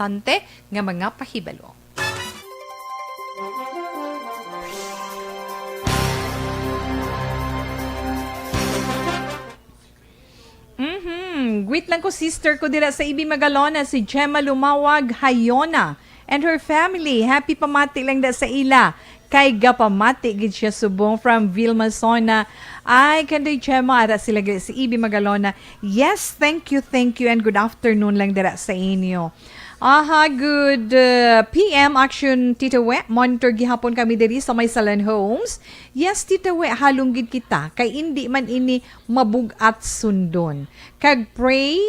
Tante nga mga pahibalo. Mhm. Greet lang ko sister ko dira sa Ibi Magalona, si Gemma Lumawag Hayona and her family. Happy pamati lang da sa ila. Kay gapamati gid siya subong from Vilma Sona. Ay, kanday Gemma, ara sila gali si Ibi Magalona. Yes, thank you, thank you, and good afternoon lang dira sa inyo. Aha, good, uh, P M Action, Tito We. Monitor gihapon kami diri sa may Salan Homes. Yes, Tito We, halong gid kita. Kay indi man ini mabug-at sundon. Kag pray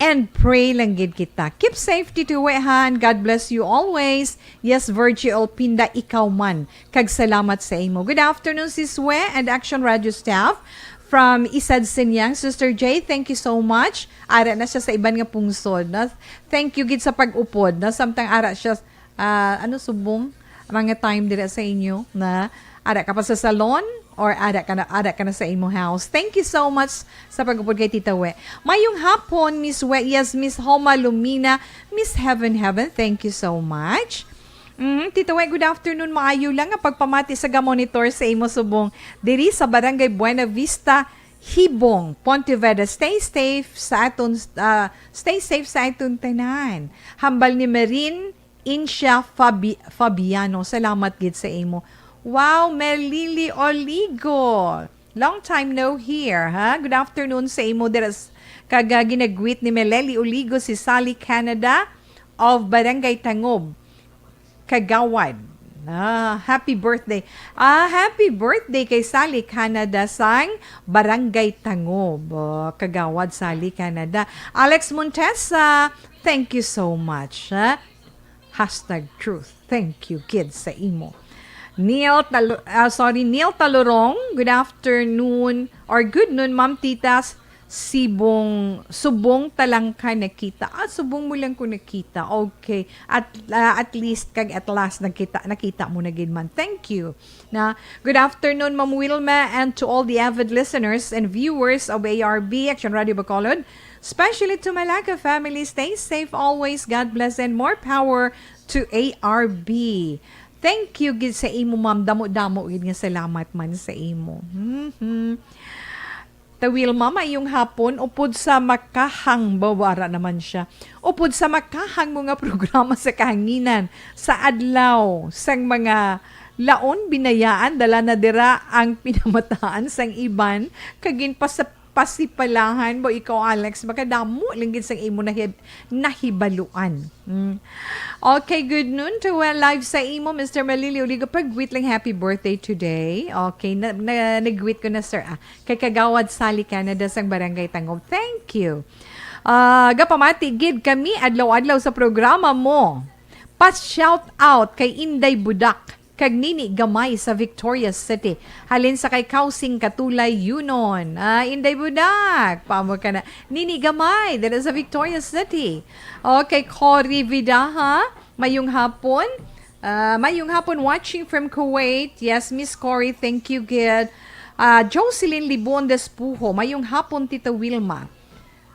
and pray lang gid kita. Keep safe, Tito We, ha, and God bless you always. Yes, Virgie Olpinda, ikaw man. Kag salamat sa imo. Good afternoon, Sis We and Action Radio staff. From Isad Sinyang, Sister J, thank you so much. Ara na siya sa iban nga pungsod, no? Thank you gid sa pag-upod, no? Samtang ara siya, ah, ano, subong? Mga time dira sa inyo na ara ka pa sa salon or ara ka na, ara ka na sa imo house. Thank you so much sa pag-upod kay Tita We. Mayong hapon, Miss We. Yes, Miss Homa Lumina, Miss Heaven Heaven, thank you so much. Mhm, Tito Weng, good afternoon. Maayo lang nga pagpamati sa ga-monitor sa imo subong diri sa Barangay Buena Vista, Hibong, Pontevedra. Stay safe sa aton, ah, stay safe sa aton tanan. Hambal ni Marin Incia Fabi-, Fabiano. Salamat gid sa imo. Wow, Melili Oligo. Long time no hear, ha? Good afternoon sa imo, dira s-, kag, ah, ginagwit ni Meleli Oligo si Sally Canada of Barangay Tangob, Kagawad. Ah, happy birthday. Ah, happy birthday kay Sally Canada sang Barangay Tangob. Oh, Kagawad Sally Canada. Alex Montesa, thank you so much, ha? Hashtag truth. Thank you, kids, sa imo. Neil Tal-, ah, sorry, Neil Talurong, good afternoon or good noon, Ma'am Titas. Sibong, subong ta lang ka nakita. Ah, subong mo lang ko nakita. Okay. At, ah, at least, kag at last, nagkita, nakita mo na gid man. Thank you. Na, good afternoon, Ma'am Wilma, and to all the avid listeners and viewers of A R B, Action Radio Bacolod, especially to Malaga family. Stay safe always. God bless and more power to A R B. Thank you gid sa imo, ma'am. Damo-damo gid nga salamat man sa imo. Mhm. Ta Wilma, maayong hapon. Upod sa makahang, bawara naman siya. Upod sa makahang mga programa sa kahanginan, sa adlaw, sang mga laon, binayaan, dala na dira ang pinamataan sang iban, kag ginpasa-, pasipalahan mo ikaw, Alex, makadamo lang gid sang imo nahib-, nahibaluan. Mm. Okay, good noon to, uh, live sa imo, Mister Malili Oligo. Pag-greet lang, happy birthday today. Okay, na, na, nag-greet ko na, sir. Ah, kay Kagawad Sally Canada sang Barangay Tangob. Thank you. Ah, gapamati gid kami adlaw-adlaw sa programa mo. Pa-shout out kay Inday Budak kag Nini Gamay sa Victorias City. Halin sa kay Kausing Katulay Yunon. Ah, Inday Budak, pamo ka na. Nini Gamay, dala sa Victorias City. Okay, Cory Vidaha, mayong hapon. Ah, mayong hapon, watching from Kuwait. Yes, Miss Cory, thank you, gid. Ah, Jocelyn Libon Despujo, mayong hapon, Tita Wilma.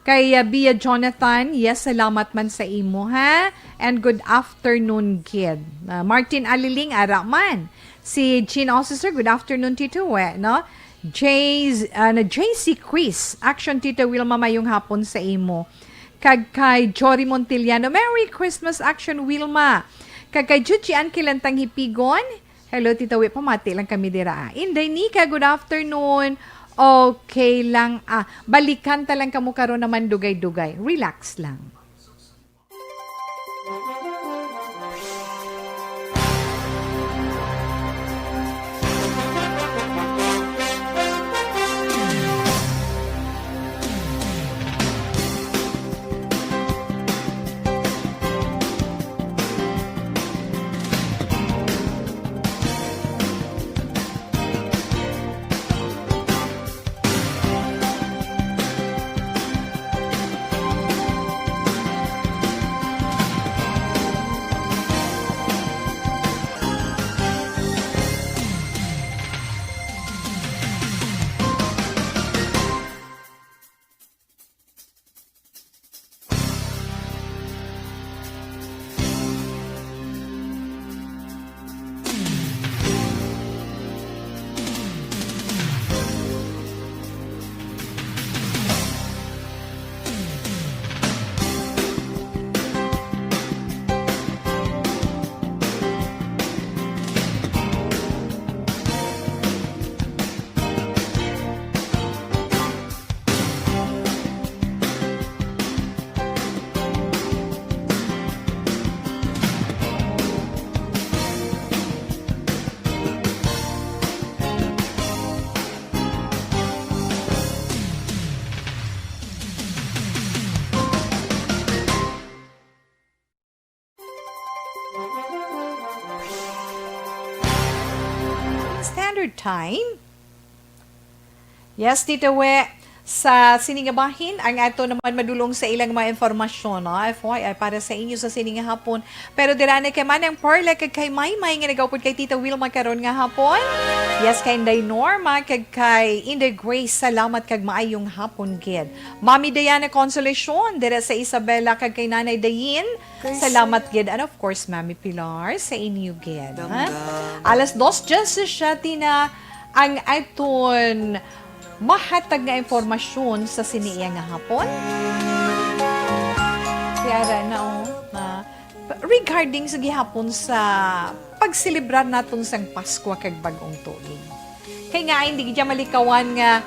Kay, ah, Bia Jonathan, yes, salamat man sa imo, ha? And good afternoon, kid. Ah, Martin Aliling, ara man. Si Jean Officer, good afternoon, Tito, eh, no? Jay's, ah, na J C Quiz, action, Tito Wilma, mayong hapon sa imo. Kag kay Jory Montiliano, Merry Christmas, action, Wilma. Kag kay Juji Ann Kilantang Hipigon, hello, Tita Wi, pamati lang kami dira, ah. Inday Nika, good afternoon. Okay lang, ah. Balikan ta lang kamo karon naman dugay-dugay. Relax lang. Standard Time. Yes, Tito We. Sa sini nga bahin, ang ato naman madulong sa ilang mga impormasyon, no? F Y I para sa inyo sa sini nga hapon. Pero dira na kay Manang Perla kag kay Maymay nga nagaupod kay Tita Wilma karon nga hapon. Yes, kay Inday Norma kag kay Inday Grace, salamat kag maayong hapon gid. Mami Diana Consolacion dira sa Isabela kag kay Nanay Dayin, salamat gid. And of course, Mami Pilar, sa inyo gid, ha? Alas dos diyes siyete na ang aton mahatag nga impormasyon sa sini iya nga hapon. Kaya ra na, oh, na, regarding sa gihapon sa pagselebrar naton sang Paskwa kag Bag-ong Tuig. Kay nga, hindi gid malikawan nga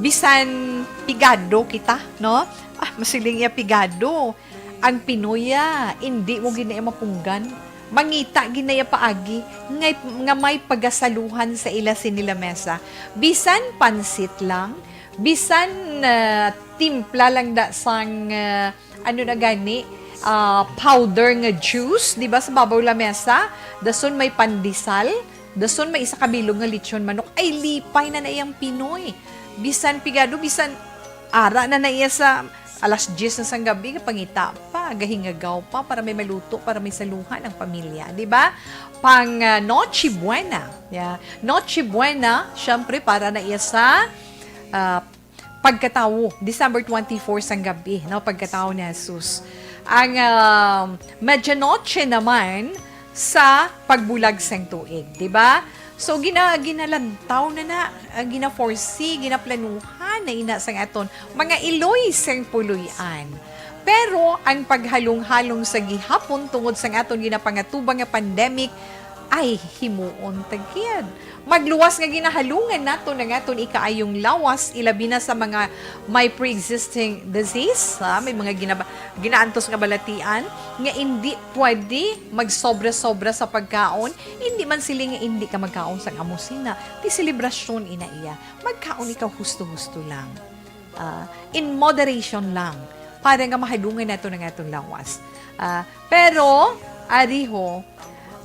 bisan pigado kita, no? Ah, masiling iya pigado. Ang Pinoy, ah, indi mo gid na iya mapunggan. Mangita gid na iya paagi nga, nga may pagasaluhan sa ila sini lamesa. Bisan pansit lang, bisan, ah, timpla lang da sang, ah, ano na gani, ah, powder nga juice, di ba, sa babaw lamesa, dason may pandesal, dason may isa ka bilog nga lechon manok, ay lipay na na iyang Pinoy. Bisan pigado, bisan ara na na iya sa alas diyes na sang gabi, nga pangita pa, gahingagaw pa para may maluto, para may saluhan ang pamilya, di ba? Pang, ah, Noche Buena. Yeah. Noche Buena, syempre, para na iya sa, ah, pagkatawo, December twenty-four sang gabi, no, pagkatawo ni Jesus. Ang, um, medianoche naman sa pagbulag sang tuig, di ba? So, gina-, ginalantaw na na, ah, gina-foresee, ginaplanuhan na ina sang aton mga iloy sang puloy-an. Pero ang paghalong-halong sa gihapon tungod sang aton ginapangatubang nga pandemic ay himuon ta gid. Magluwas nga ginahalungan naton ang aton ikaayong lawas, ilabi na sa mga may pre-existing disease, ha? May mga ginaba-, ginaantos nga balatian nga indi pwede magsobra-sobra sa pagkaon. Hindi man sila nga indi ka magkaon sang amo sina. Ti selebrasyon ina iya. Magkaon ikaw husto-husto lang. Ah, in moderation lang, para nga mahalungan nato ang aton lawas. Ah, pero, ariho,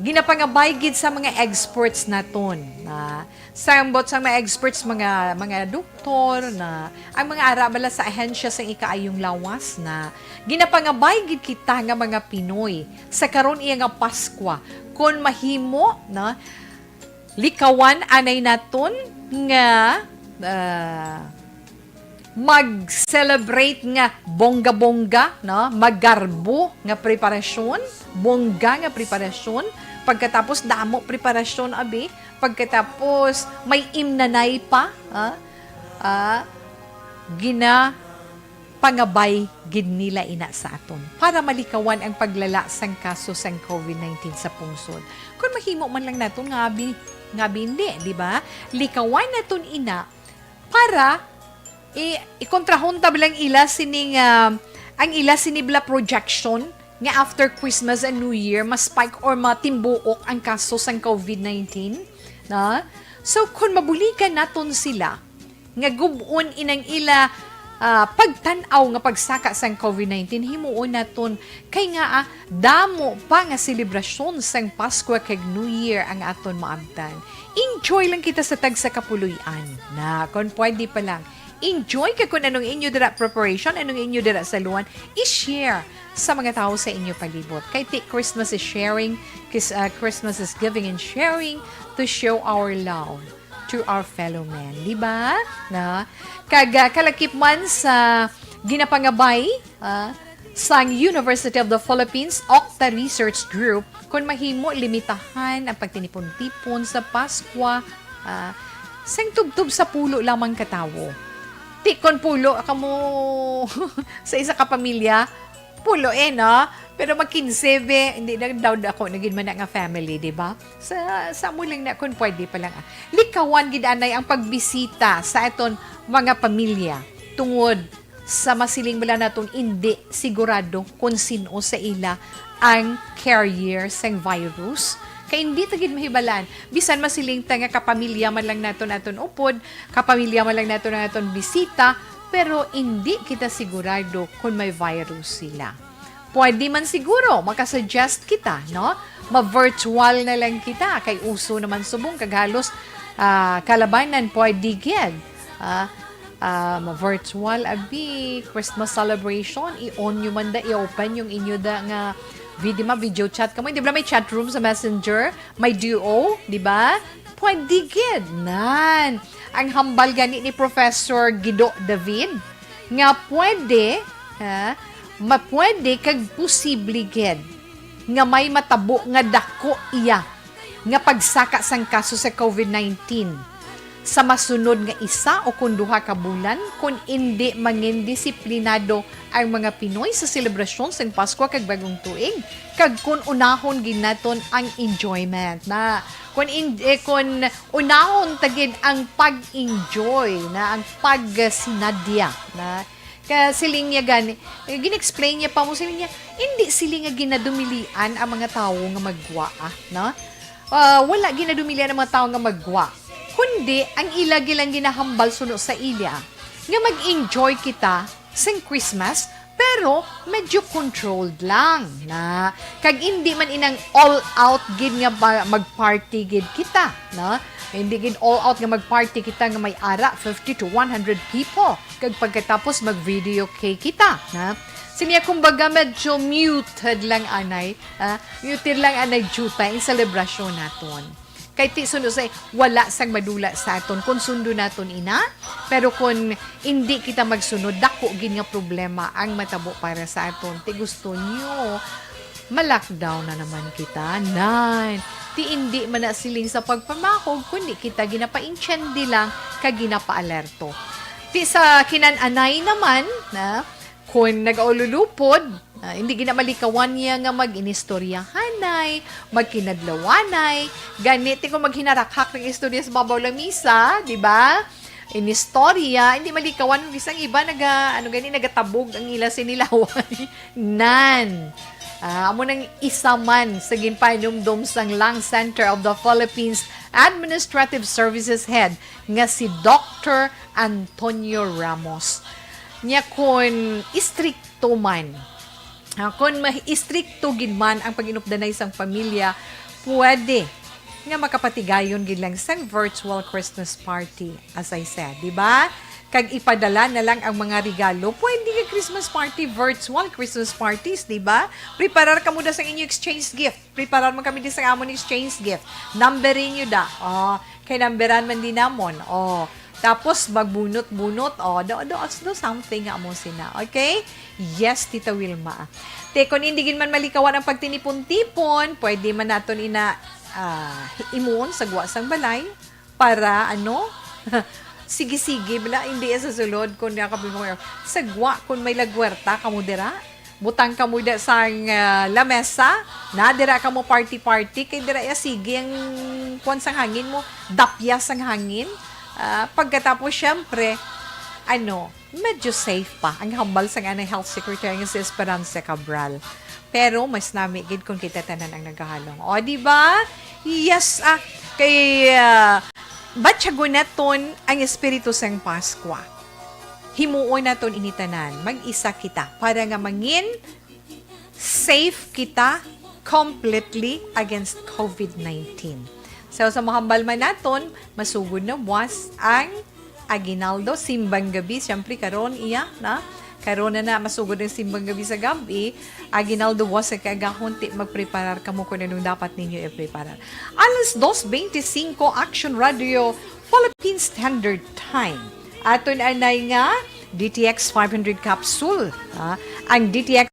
ginapangabay gid sa mga experts naton, ah, sa ambot sa mga experts, mga, mga doktor, na ang mga ara bala sa ahensya sa ikaayong lawas, na ginapangabay gid kita nga mga Pinoy sa karon iya nga Paskwa, kon mahimo, na likawan anay naton nga, ah, mag-celebrate nga bongga-bongga, no? Magarbo nga preparasyon, bongga nga preparasyon, pagkatapos damo preparasyon, abi, pagkatapos may imnanay pa, ah, ah, gina-, pangabay gid nila ina sa aton para malikawan ang paglala sang kaso sang covid nineteen sa pungsod. Kon mahimo man lang naton nga abi, nga abi hindi, di ba? Likawan naton ina para i-, ikontrahon ta bilang ila sining, ah, ang ila sini bala projection nga after Christmas and New Year, ma-spike or matimbuok ang kaso sang covid nineteen, na? So, kung mabuligan naton sila, nga gub-on inang ila, ah, pagtan-aw nga pagsaka sang covid nineteen, himuon naton kay nga, ah, damo pa nga selebrasyon sang Paskwa kag New Year ang aton maabtan. Enjoy lang kita sa tagsa ka puloy-an. Na, kon pwede pa lang, enjoy ka kun anong inyo dira preparation, anong inyo dira saluan, i-share sa mga tawo sa inyo palibot. Kay ti Christmas is sharing, kis-, ah, Christmas is giving and sharing to show our love to our fellow men. Di ba? Na? Kag, ah, kalakip man sa ginapangabay, ah, sang University of the Philippines Octa Research Group, kon mahimo, limitahan ang pagtinipon-tipon sa Paskwa, ah, sang tubtob sa pulo lamang ka tawo. Ti kon pulo kamo sa isa ka pamilya, pulo eh, no? Pero mag kinse, be, hindi na daw ako na gid man na nga family, di ba? Sa, sa amo lang na, kung pwede pa lang, ah. Likawan gid anay ang pagbisita sa aton mga pamilya tungod sa masiling bala naton indi sigurado kung sin-o sa ila ang carrier sang virus. Kay indi ta gid mahibalaan. Bisan masiling ta nga kapamilya man lang naton aton upod, kapamilya man lang naton ang aton bisita, pero indi kita sigurado kung may virus sila. Pwede man siguro, makasuggest kita, no? Ma-virtual na lang kita, kay uso naman subong, kag halos, ah, kalabanan, pwede gid. Ah, um, virtual, abi, Christmas celebration, i-on nyo man da, i-open yung inyo da nga video, ma-video chat kamo. Di ba may chat room sa Messenger? May duo, di ba? Pwede gid. Nan. Ang hambal gani ni Professor Guido David, nga pwede, ha, mapwede kag posible gid nga may matabo nga dako iya nga pagsaka sang kaso sa covid nineteen sa masunod nga isa o kon duha ka bulan, kon indi mangin disiplinado ang mga Pinoy sa selebrasyon sang Paskwa kag Bagong Tuig, kag kon unahon gid naton ang enjoyment na, kon in-, eh, kon unahon ta gid ang pag-enjoy na, ang pagsinadya na. Kasiling niya gani, eh, gin-explain niya pa mo, siling niya, hindi sila nga ginadumilian ang mga tawo nga maggwa, ah, no? Ah, wala ginadumilian ang mga tawo nga maggwa, kundi ang ila gilang ginahambal suno sa ila nga mag-enjoy kita sing Christmas, pero medyo controlled lang na. Kag hindi man inang all out gid nga ba, mag-party gid kita, no? Hindi gid all out nga mag-party kita nga may ara fifty to one hundred people. Kag pagkatapos mag-video kay kita, na? Sinya, kumbaga, medyo muted lang anay, ah, muted lang anay, jutay ang selebrasyon naton. Kay ti suno sa wala sang madula sa aton kung sundo naton ina, pero kung hindi kita magsunod, dako gid nga problema ang matabo para sa aton. Ti gusto nyo, ma-lockdown na naman kita. Nan, ti indi man na siling sa pagpamakog, kundi kita ginapaintyandi lang kag ginapaalerto. Ti sa kinananay naman, na, kun nagaululupod, ah, hindi ginamalikawan niya nga mag-inistoryahanay, magkinadlawanay, gani ti kung maghinarakak ng istorya sa babaw lamisa, di ba? Inistorya, hindi malikawan, bisang iba naga, ano gani, nagatabog ang ila sinilawan. Nan. Ah, amo nang isa man sa ginpahinumdom sang Lung Center of the Philippines Administrative Services Head nga si Doctor Antonio Ramos. Nya kun istrikto man, ah, kun ma-, istrikto gid man ang pag-inupdanay sang pamilya, pwede nga makapatigayon gid lang sang virtual Christmas party, as I said, di ba? Kag ipadala na lang ang mga regalo. Pwede nga Christmas party, virtual Christmas parties, di ba? Preparar kamo da sang inyo exchange gift. Preparar man kami di sang amon exchange gift. Numberin nyo da. Oh, kay numberan man din namon. Oh, tapos magbunot-bunot. Oh, do, do, do something nga amo sina. Okay? Yes, Tita Wilma. Te, kung hindi gid man malikawan ang pagtinipon-tipon, pwede man naton ina, ah, imuon sa gwa sang balay. Para, ano, sige-sige, bala, hindi sa sulod, kun nga kami mo, sa gwa, kun may lagwerta, kamo dira, butang kamo da sang, ah, lamesa, na dira kamo party-party, kay dira ya sige ang kwan sang hangin mo, dapya sang hangin. Ah, pagkatapos, syempre, ano, medyo safe pa ang hambal sang anay Health Secretary nga si Esperanza Cabral. Pero mas nami gid kung kita tanan ang nagahalong. O, di ba? Yes, ah, kay, ah, batyagon naton ang espiritu sang Paskwa. Himuon naton ini tanan. Mag-isa kita para nga mangin safe kita completely against covid nineteen. So, sa mahambal man naton, masugod na buwas ang aguinaldo, simbang gabi. Siyempre, karon iya na. Karon na na masugod ang simbang gabi sa gabi. Aguinaldo buwas sa kaagahon, ti magpreparar kamo kung anong dapat ninyo ipreparar. Alas dos veinticinco, Action Radio, Philippine Standard Time. Aton anay nga D T X five hundred capsule, ha? Ang D T X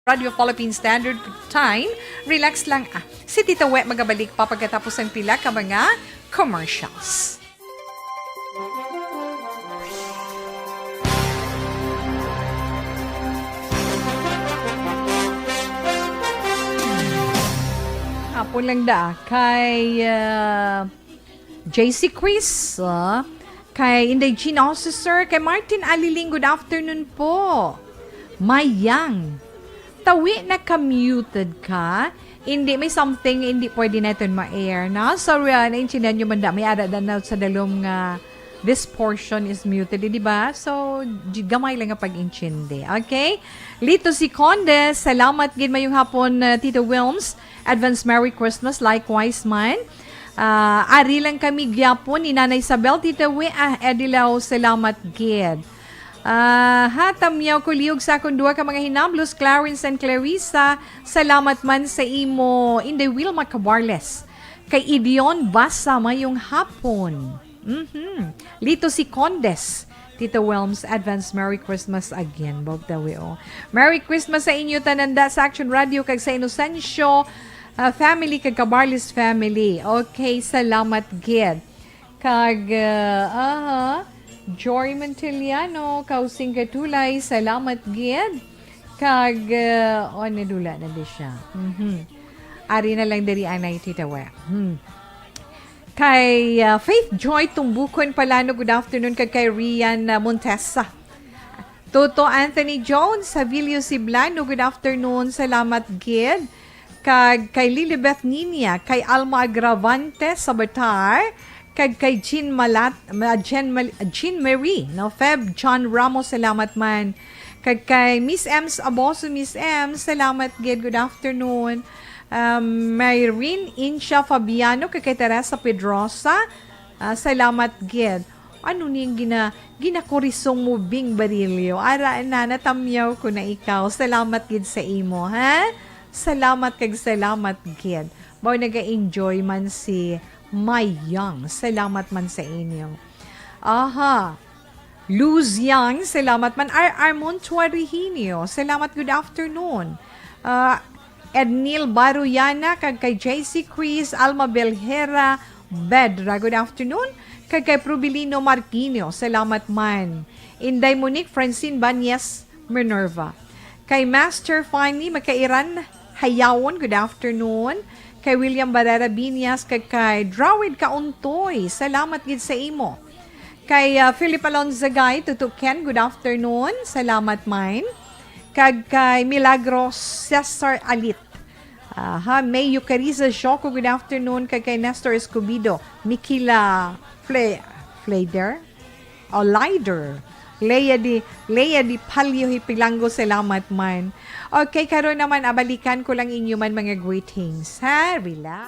Radio Philippine Standard Time. Relax lang, ah. Si Tita We magabalik pa pagkatapos ang pila ka mga commercials. Hapon lang da kay, ah, J C Chris, ah, kay Inday Jean Officer, kay Martin Aliling, good afternoon po. Mayang. Tawi, naka-muted ka. Hindi, may something, hindi pwede natin ma-air, no? Sorry, ah, naintindihan nyo man da, may ara da na sa dalom nga this portion is muted, di ba? So, di-, gamay lang ang pag-intindi. Okay? Lito si Conde, salamat gid, mayong hapon, ah, Tito Wilms. Advance Merry Christmas, likewise man. Ah, ari lang kami gyapon ni Nanay Isabel, Tita We, ah, Edilaw, salamat gid. Ah, ha, tamyaw ko liog sa akong duha ka mga hinablos, Clarence and Clarissa. Salamat man sa imo, Inday Wilma Cabarles. Kay Idion Basa, mayong hapon. Mhm. Lito si Condes. Tito Wilms, advance Merry Christmas again. Bog daw eh, oh. Merry Christmas sa inyo tanan da sa Action Radio kag sa Inocencio, ah, family kag Cabarles family. Okay, salamat gid. Kag, ah, aha, Joy Montiliano, Kausing Katulay, salamat gid. Kag, ah, oh, nadula na di siya. Mhm. Ari na lang diri anay, Tita We. Hmm. Kay, ah, Faith Joy Tumbukon Palano, good afternoon. Kag kay Rian, ah, Montesa. Toto Anthony Jones, Savilio Siblano, good afternoon. Salamat gid. Kag kay Lilibeth Ninia, kay Alma Agravante Sabatar, kag kay Jean Malat-, Ma-, Jean Mal-, Jean Marie, no? Feb John Ramos, salamat man. Kag kay Miss Ems Aboso, Miss Ems, salamat gid. Good afternoon. Um, Myrene Insia Fabiano, kag kay Teresa Pedrosa, ah, salamat gid. Ano ning gina-, ginakurisong mo, Bing Barilio? Ara na, natamyaw ko na ikaw. Salamat gid sa imo, ha? Salamat kag salamat gid. Mao, naga-enjoy man si Mayang. Salamat man sa inyo. Aha. Luz Yang, salamat man. R R Montuarihinio, salamat, good afternoon. Ah, Ednil Baruyana, kag kay J C Chris, Alma Belhera Bedra, good afternoon. Kag kay Probilino Marquinho, salamat man. Inday Monique Francine Banyes Minerva. Kay Master Fanny Makairan Hayawon, good afternoon. Kay William Barrera Binyas, kag kay Drawid Kauntoy, salamat gid sa imo. Kay, ah, Philip Alonzagay, Tuto Ken, good afternoon. Salamat, mine. Kag kay Milagros Cesar Alit. Aha, May Eucarisa Shoko, good afternoon. Kag kay Nestor Escobido, Mikila Fle-, Fleder? O, Lider. Lea di, Lea di Palio Hipilango, salamat man. Okay, karon naman, abalikan ko lang inyo man mga greetings, ha? Relax.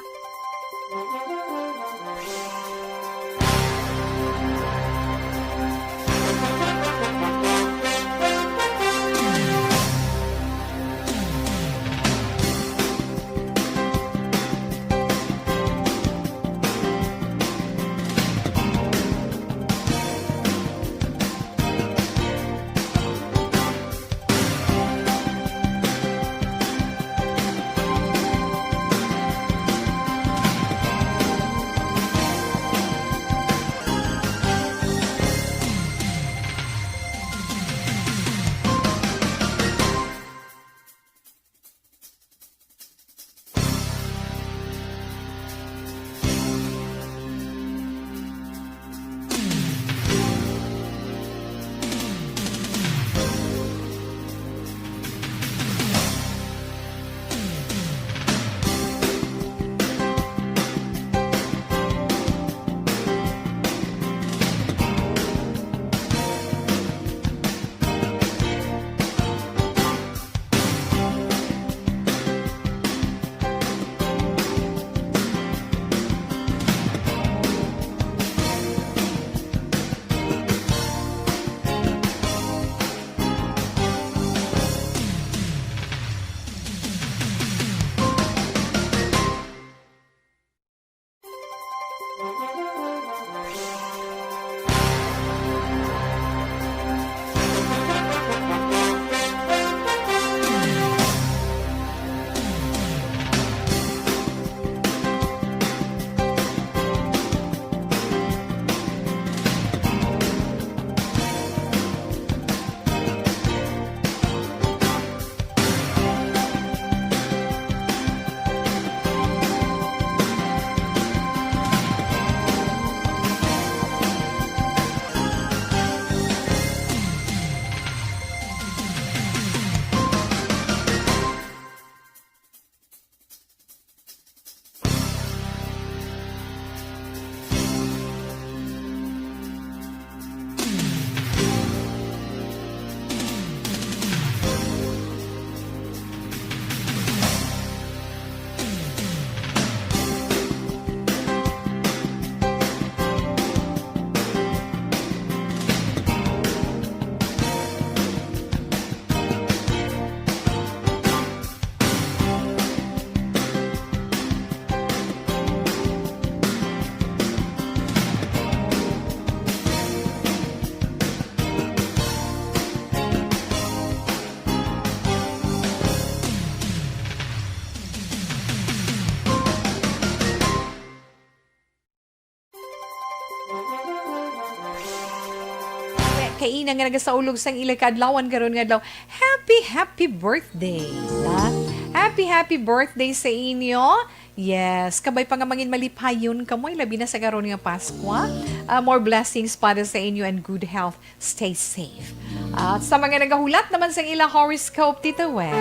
kaina nga nagasaulog sang ila kaadlawan karon nga adlaw. Happy, happy birthday, ha? Happy, happy birthday sa inyo. Yes, kabay pa nga mangin malipayon kamo, labi na sa karon nga Paskwa. Ah, more blessings para sa inyo and good health. Stay safe. At sa mga nagahulat naman sa ila horoscope, Tito Wet.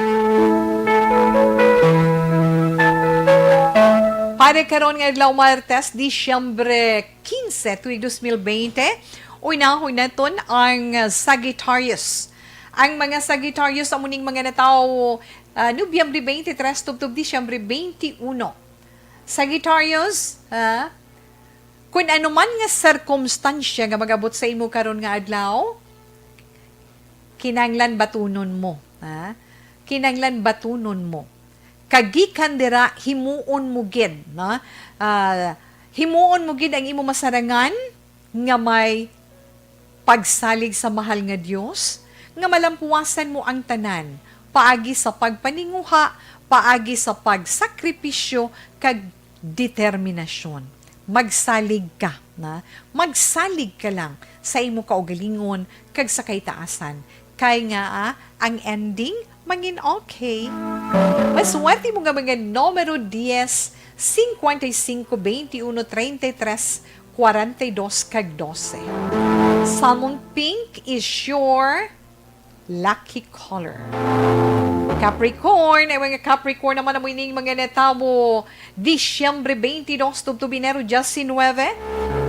Para karon nga adlaw, Martes, Disyembre quince, tuig dos mil bente, unahon naton ang Sagittarius. Ang mga Sagittarius amo ning mga natawo, ah, Nobyembre twenty-three tubtob Disyembre twenty-one. Sagittarius, ah, kun ano man nga sirkumstansya nga mag-abot sa imo karon nga adlaw, kinahanglan batunon mo, ha? Kinahanglan batunon mo. Kag gikan dira, himuon mo gid, no? Ah, himuon mo gid ang imo masarangan nga may pagsalig sa mahal nga Dios, nga malampuasan mo ang tanan, paagi sa pagpaninguha, paagi sa pagsakripisyo, kag determinasyon. Magsalig ka, na? Magsalig ka lang sa imo kaugalingon kag sa kaitaasan. Kay nga, ah, ang ending mangin okay. Maswerte mo nga mga numero dies, cincuenta y cinco, veintiuno, treinta y tres, cuarenta y dos, kag doce. Salmon pink is your lucky color. Capricorn, ay mga Capricorn naman amo ining mga natawo Disyembre twenty-two tubtob Enero diecinueve.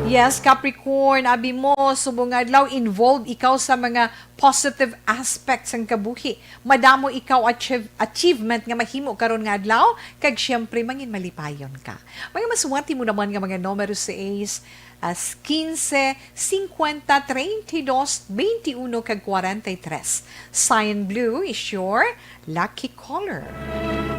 Yes, Capricorn, abi mo, subong nga adlaw, involved ikaw sa mga positive aspects sang kabuhi. Madamo ikaw achieve-, achievement nga mahimo karon nga adlaw, kag siyempre, mangin malipayon ka. Mga maswerte mo naman nga mga numero seis, as quince, cincuenta, treinta y dos, veintiuno, kag cuarenta y tres. Cyan blue is your lucky color.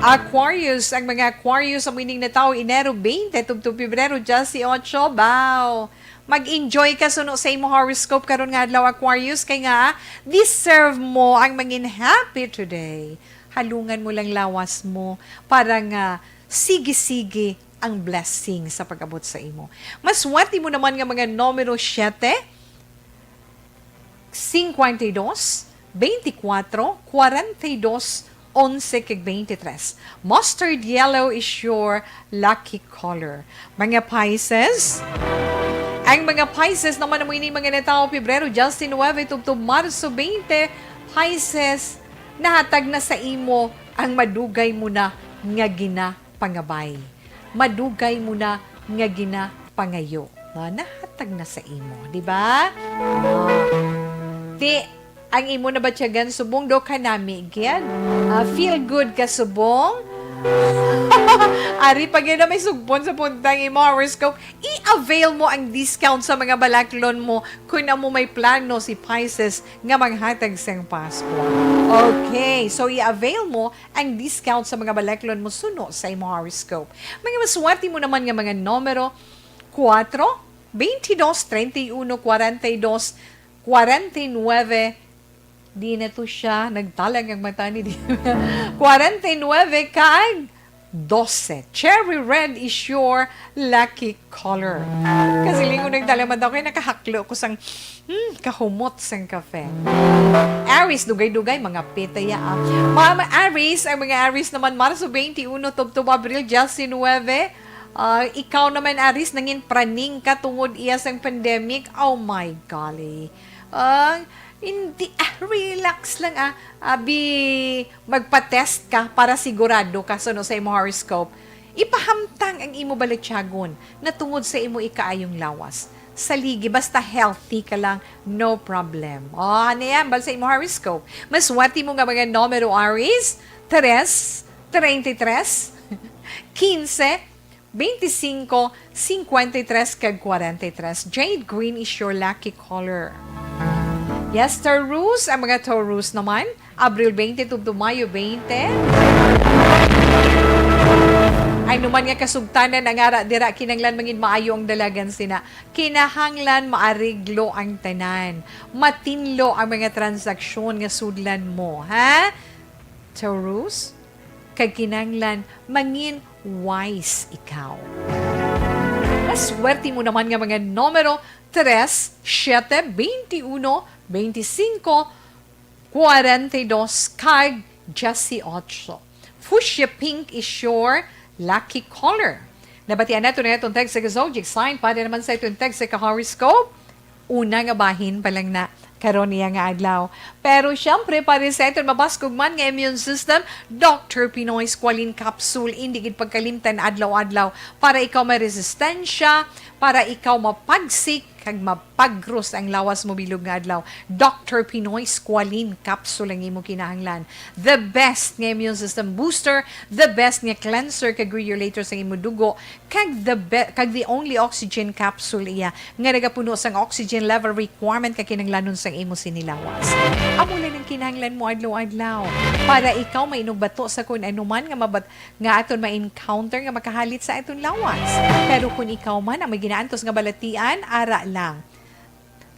Aquarius, ang mga Aquarius amo ining natawo Enero twenty tubtob Pebrero dieciocho. Baw, mag-enjoy ka suno sa imo horoscope karon nga adlaw, Aquarius, kay nga deserve mo ang mangin happy today. Halungan mo lang lawas mo para nga sige-sige ang blessing sa pag-abot sa imo. Maswerte mo naman nga mga numero siete, cincuenta y dos, veinticuatro, cuarenta y dos, once, kag veintitrés. Mustard yellow is your lucky color. Mga Pisces, ang mga Pisces naman amo ini mga natawo Pebrero diecinueve tubtob Marso twenty, Pisces, nahatag na sa imo ang madugay mo na nga ginapangabay. Madugay mo na nga ginapangayo. Na, nahatag na sa imo, di ba? Ah. Ti, ang imo nabatyagan subong do kanami gid. Ah, feel good ka subong. Ari pa gid na may sugpon sa puntang imo horoscope. I-avail mo ang discount sa mga balaklon mo kung amo may plano si Pisces nga maghatag sang Pasko. Okay, so i-avail mo ang discount sa mga balaklon mo suno sa imo horoscope. Mga maswerte mo naman nga mga numero, cuatro, veintidós, treinta y uno, cuarenta y dos, cuarenta y nueve. Di na to siya nagtalang ang mata ni di. Cuarenta y nueve kag doce. Cherry red is your lucky color. Kasilingon nagtalang mata ko, kay nakahaklo ko sang, hmm, kahumot sang kafe. Aries, dugay-dugay, mga pitaya, ah. Mga Aries, ang mga Aries naman, Marso twenty-uno, tubtob Abril diecinueve. Ah, ikaw naman, Aries, nangin praning ka tungod iya sang pandemic. Oh my golly. Ah, hindi, ah, relax lang, ah. Abi, magpa-test ka para sigurado ka suno sa imo horoscope. Ipahamtang ang imo balatyagon na tungod sa imo ikaayong lawas. Saligi, basta healthy ka lang, no problem. Oh, ano yan? Bal sa imo horoscope. Maswerte mo nga mga numero, Aries, tres, treinta y tres, quince, veinticinco, cincuenta y tres, kag cuarenta y tres. Jade green is your lucky color. Yes, Taurus. Ang mga Taurus naman, Abril twenty tubtob Mayo twenty. Ay, numan nga kasugtanan ang ara dira, kinahanglan mangin maayo ang dalagan sina. Kinahanglan maariglo ang tanan. Matinlo ang mga transaksyon nga sudlan mo, ha? Taurus, kag kinahanglan mangin wise ikaw. Maswerte mo naman nga mga numero, tres, siete, veintiuno, Twenty-cinco, kwarenta y dos, kag diyesyocho. Fuchsia pink is your lucky color. Nabatian nato na itong text sa zodiac sign, para naman sa itong text sa horoscope. Una nga bahin pa lang na karon niya nga adlaw. Pero siyempre, para sa itong mabaskog man nga immune system, Doctor Pinoy Squalene Capsule, hindi gid pagkalimtan adlaw-adlaw para ikaw may resistensya, para ikaw mapagsik, kag mapagros ang lawas mo bilog nga adlaw. Doctor Pinoy Squalene Capsule ang imo kinahanglan. The best nga immune system booster, the best nga cleanser kag regulator sa imo dugo, kag the be-, kag the only oxygen capsule iya nga nagapuno sang oxygen level requirement nga kinahanglanon sang imo sini lawas. Amo lang ang kinahanglan mo adlaw-adlaw para ikaw mainog bato sa kun ano man nga mabat-, nga aton ma-encounter nga makahalit sa aton lawas. Pero kung ikaw man ang may ginaantos nga balatian, ara lang.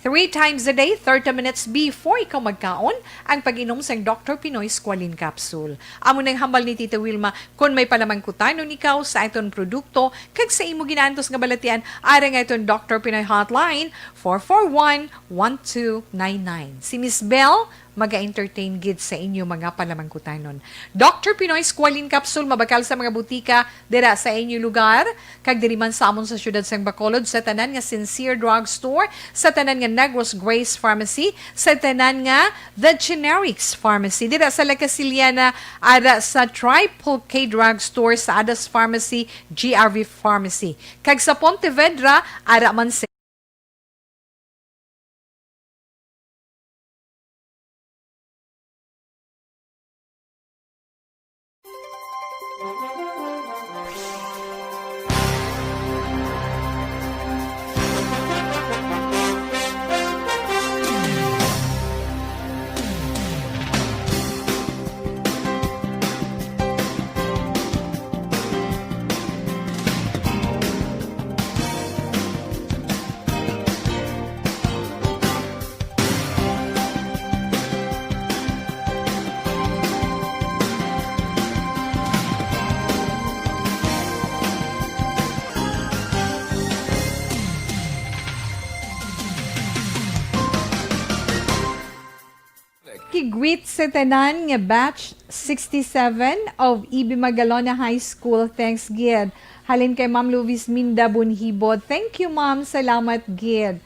Three times a day, thirty minutes before ikaw magkaon, ang pag-inom sang Doctor Pinoy Squalene Capsule. Amo nang hambal ni Tita Wilma, kon may palamangkutanon ikaw sa aton produkto kag sa imo ginaantos nga balatian, ara nga aton Doctor Pinoy Hotline, four four one, one two nine nine. Si Miss Bell, maga-entertain gid sa inyo mga palamangkutanon. Doctor Pinoy Squalene Capsule mabakal sa mga butika dira sa inyo lugar, kag diri man sa amon sa siyudad sang Bacolod, sa tanan nga Sincere Drug Store, sa tanan nga Negros Grace Pharmacy, sa tanan nga The Generics Pharmacy, dira sa La Casiliana, ara sa Triple K Drug Store, sa Adas Pharmacy, G R V Pharmacy, kag sa Pontevedra, ara man sa Kigwit sa tanan nga batch sixty-seven of E B Magalona High School. Thanks gid. Halin kay Ma'am Luvis Minda Bunhibo. Thank you, ma'am. Salamat gid.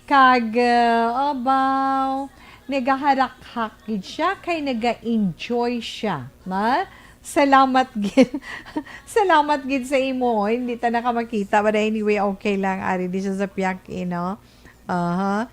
Kag, uh, abaw, nagaharakhak gid siya kay naga-enjoy siya. Ma? Salamat gid. Salamat gid sa imo. Hindi ta nakamakita, but anyway, okay lang. Ari di siya sa piyak, eh, no? Aha.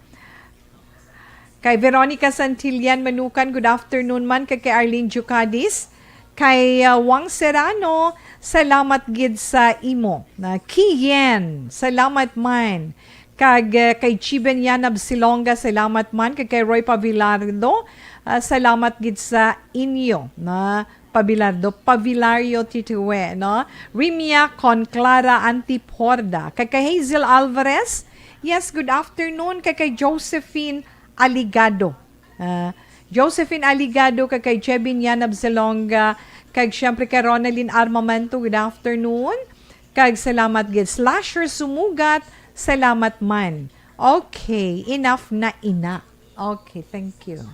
Kay Veronica Santillan Manukan, good afternoon man. Kag kay Arlene Jucadis, kay, uh, Wang Serrano, salamat gid sa imo. Na Kiyen, salamat man. Kag, uh, kay Chiben Yanab Silonga, salamat man. Kag kay Roy Pavilardo, uh, salamat gid sa inyo. Na Pabilardo, Pavilario Titue, no? Rimia Con Clara Antiporda. Kay, kay Hazel Alvarez, yes, good afternoon. Kay, kay Josephine Aligado. Ah, Josephine Aligado, kay, kay Jebin Yan Absalonga, kag siyempre kay Ronaldin Armamento, good afternoon. Kag salamat gid. Slasher Sumugat, salamat man. Okay, enough na ina. Okay, thank you.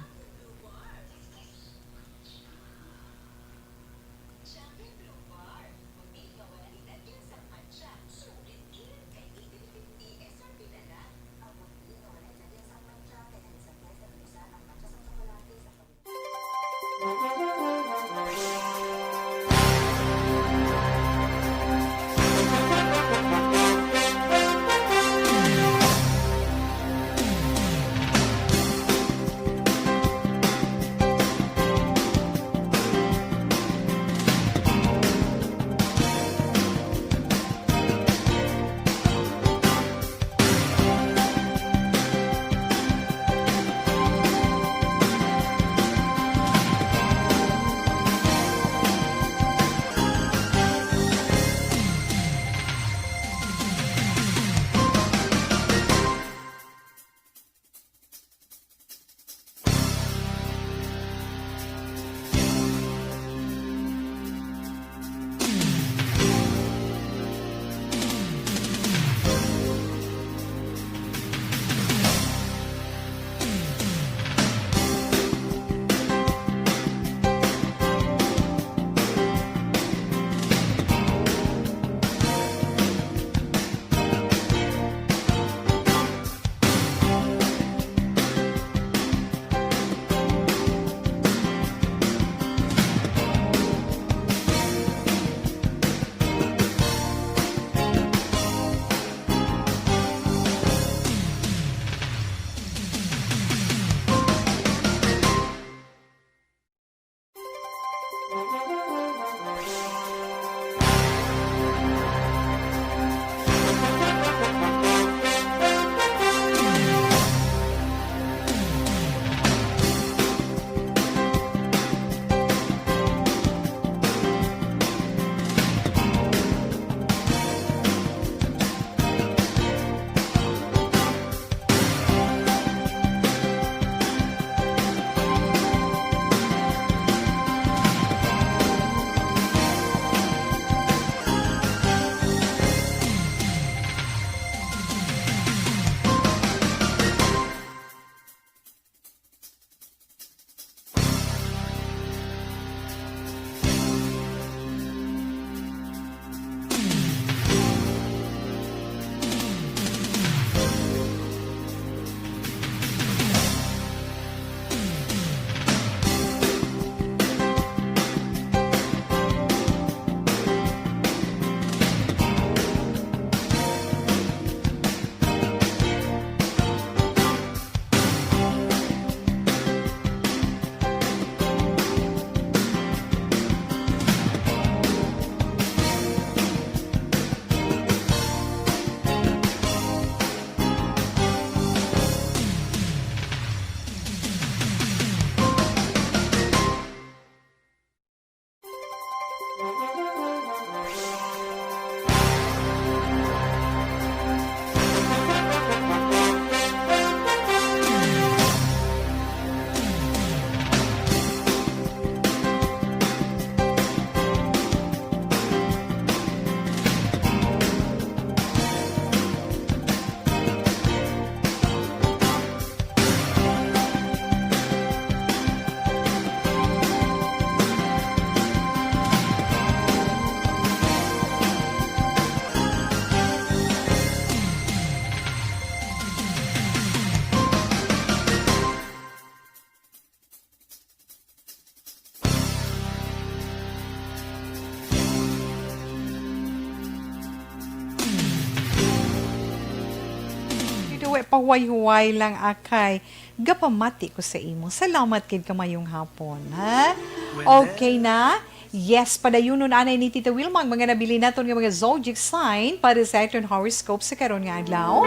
Pahuway-huway lang, akay. Gapamati ko sa imo. Salamat gid ka, mayong hapon, ha? Wala. Okay na? Yes, padayunon anay ni Tita Wilma ang mga nabilin naton nga mga zodiac sign para sa aton horoscope sa karon nga adlaw.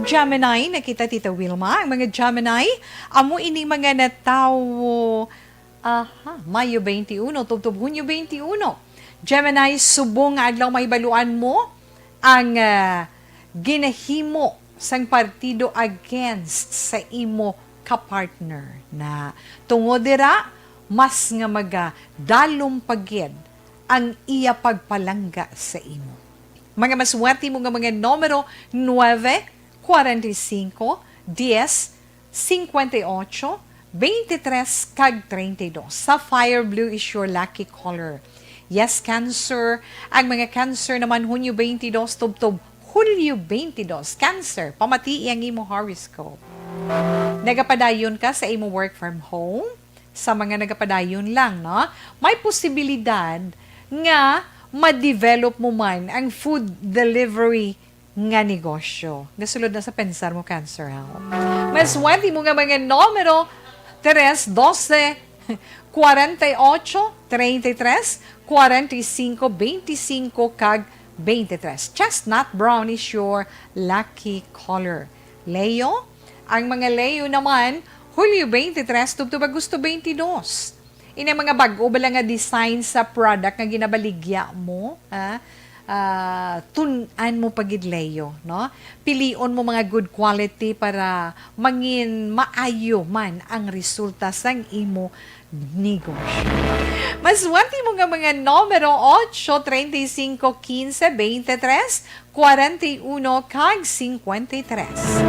Gemini, nakita, Tita Wilma, ang mga Gemini, amo ini mga natawo, aha, Mayo twenty-one, tubtob Hunyo twenty-one. Gemini, subong nga adlaw mahibaluan mo ang, ah, ginahimo sang partido against sa imo ka-partner na tungod dira, mas nga magadalom pa gid ang iya pagpalangga sa imo. Mga maswerte mo nga mga numero, nuebe, kwarenta y cinco, dies, cincuenta y ocho, veintitrés, kag treinta y dos. Sapphire blue is your lucky color. Yes, Cancer. Ang mga Cancer naman, Hunyo twenty-two tubtob Hulyo twenty-two. Cancer, pamatii ang imo horoscope. Nagapadayon ka sa imo work from home? Sa mga nagapadayon lang, no? May posibilidad nga ma-develop mo man ang food delivery nga negosyo. Gasulod na sa pensar mo, Cancer, ha? Maswerte mo nga mga numero, tres, doce, kwarenta y ocho, treinta y tres, kwarenta y cinco, veinticinco, kag veintitrés. Chestnut brown is your lucky color. Leo, ang mga Leo naman, Hulyo twenty-three tubtob Agosto twenty-two. Ini mga bag-o bala nga design sa product nga ginabaligya mo, ha? Ah, tun-an mo pa gid, Leo, no? Pilion mo mga good quality para mangin maayo man ang resulta sang imo negosyo. Maswerte mo nga mga numero, ocho, treinta y cinco, quince, veintitrés, kwarenta y uno, kag cincuenta y tres.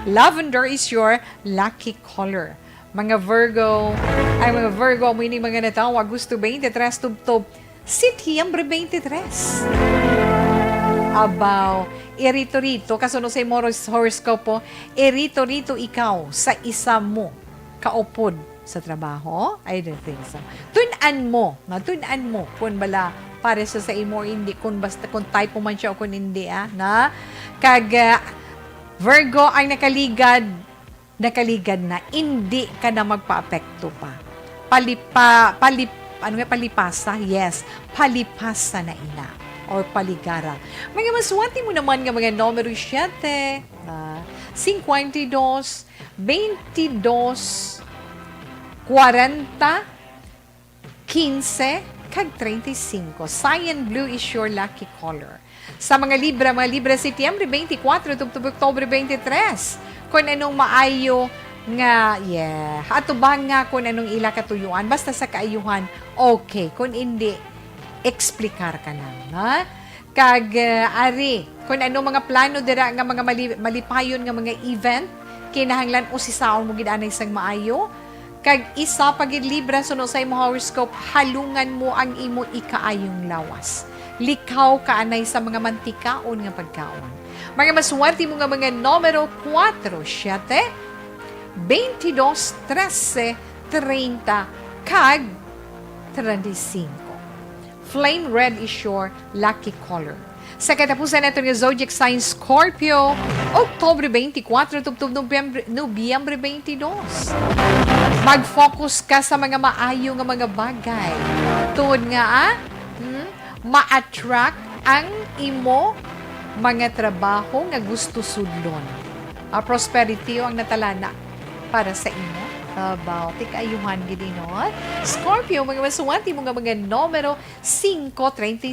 Lavender is your lucky color. Mga Virgo, ang mga Virgo, amo ini mga natawo Agosto twenty-three tubtob Setyembre twenty-three. Abaw, irito-rito, kasuno sa imo horos-, horoscope, irito-rito ikaw sa isa mo kaupod sa trabaho? I don't think so. Tun-an mo, no? Tun-an mo kung bala pares sa, sa imo or hindi, kung basta, kung type mo man siya o kung hindi, ah, na? Kag, ah, Virgo, ang nakaligad, nakaligad na, indi ka na magpaapekto pa. Palipa-, palip-, ano nga, palipasa? Yes, palipasa na ina or paligara. Mga maswerte mo naman nga mga numero, siyete, ah, cincuenta y dos, veintidós, kwarenta, quince, kag treinta y cinco. Cyan blue is your lucky color. Sa mga Libra, mga Libra, Setyembre twenty-four tubtob Oktubre twenty-three. Kung anong maayo nga, yeah, atubang nga kung anong ila katuyuan, basta sa kaayuhan, okay. Kung hindi, explicar ka lang, ha? Kag, eh, ari, kung ano mga plano dira nga mga mali-, malipayon nga mga event, kinahanglan usisaon mo gid anay sang maayo. Kag isa pa gid, Libra, suno sa imo horoscope, halungan mo ang imo ikaayong lawas. Likaw ka anay sa mga mantikaon nga pagkaon. Mga maswerte mo nga mga numero, kuwatro, siyete, veintidós, trese, treinta, kag treinta y cinco. Flame red is your lucky color. Sa katapusan naton nga zodiac sign, Scorpio, Oktubre twenty-four tubtob Nobyembre, Nobyembre twenty-two. Mag-focus ka sa mga maayo nga mga bagay. Tungod nga, ah, hmm, ma-attract ang imo mga trabaho nga gusto sudlon. Ah, prosperity ang natalana para sa imo. About, kaayuhan gid, no? Scorpio, mga maswerte mo nga mga numero, cinco, treinta,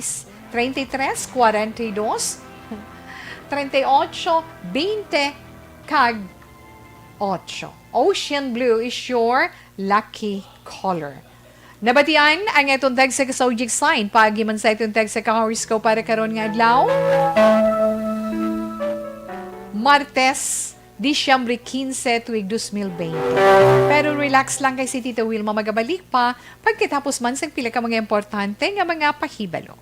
treinta y tres, cuarenta y dos, treinta y ocho, veinte, kag ocho. Ocean blue is your lucky color. Nabatian ang aton tagsa ka zodiac sign. Paagi man sa aton tagsa ka horoscope para karon nga adlaw, Martes, Disyembre quince, tuig dos mil veinte. Pero relax lang kay si Tita Wilma magabalik pa pagkatapos man sang pila ka mga importante nga mga pahibalo.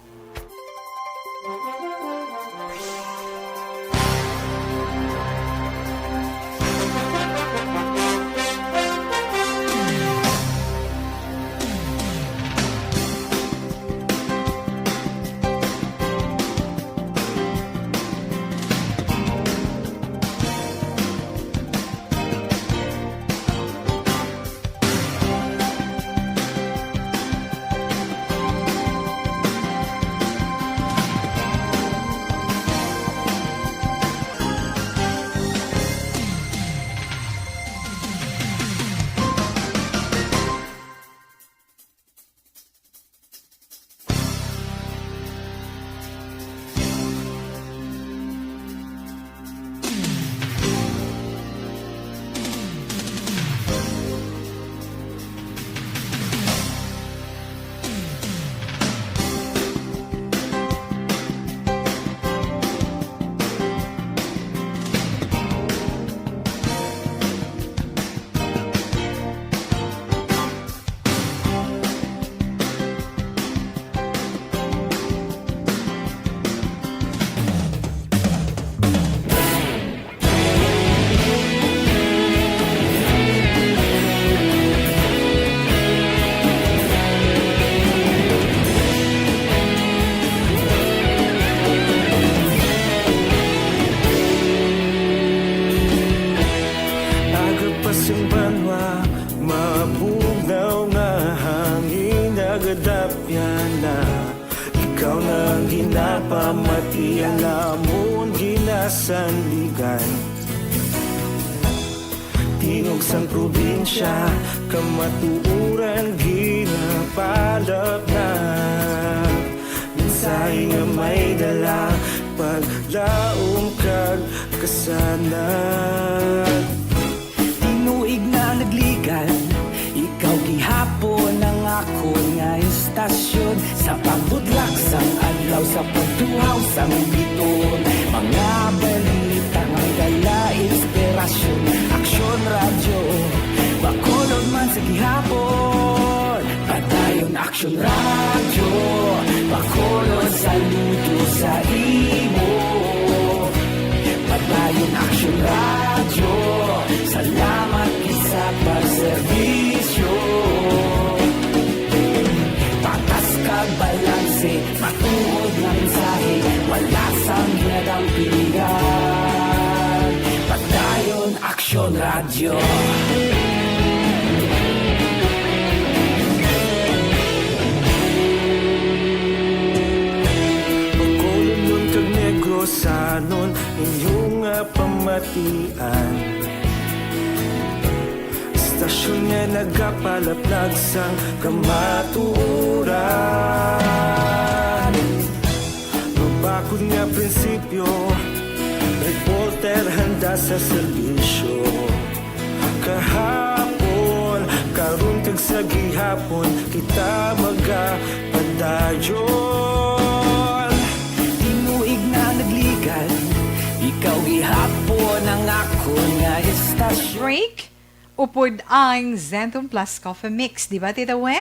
sanligan. Tingog sang probinsya, kamatuoran ginapalapnag. Mensahe nga may dala, paglaom kag kasanag. Tinuig na nagligan, ikaw gihapon ang akon nga istasyon. Sa pagbutlak sang adlaw, sa pagtuhaw sang biton, mga balita nga dala inspirasyon. Aksyon Radyo, Bacolod man sa gihapon. Padayon Aksyon Radyo, Bacolod, saludo sa imo. Padayon Aksyon Radyo, salamat gid sa pagserbisyo. Patas kag balanse, matuod nga mensahe, wala sang ginadampigan. Padayon Aksyon Radyo. Bacolodnon kag Negrosanon, inyo nga pamatian. Istasyon nga nagapalaplag sang kamatuoran. Mabakod nga prinsipyo, reporter handa sa serbisyo. Kahapon, karon kag sa gihapon, kita magapadayon. Tinuig na nagligan, ikaw gihapon ang akon nga istasyon. Break. Upod ang Zentum Plus Coffee Mix, di ba, Tita Wen?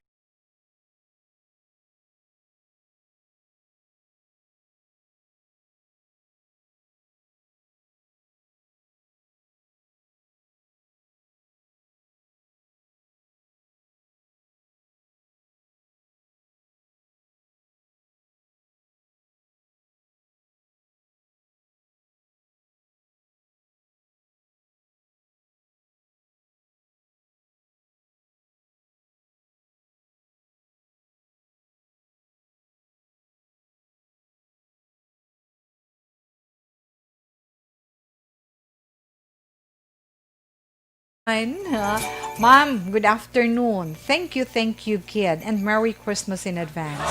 An, ha? Ma'am, good afternoon. Thank you, thank you, kid, and Merry Christmas in advance.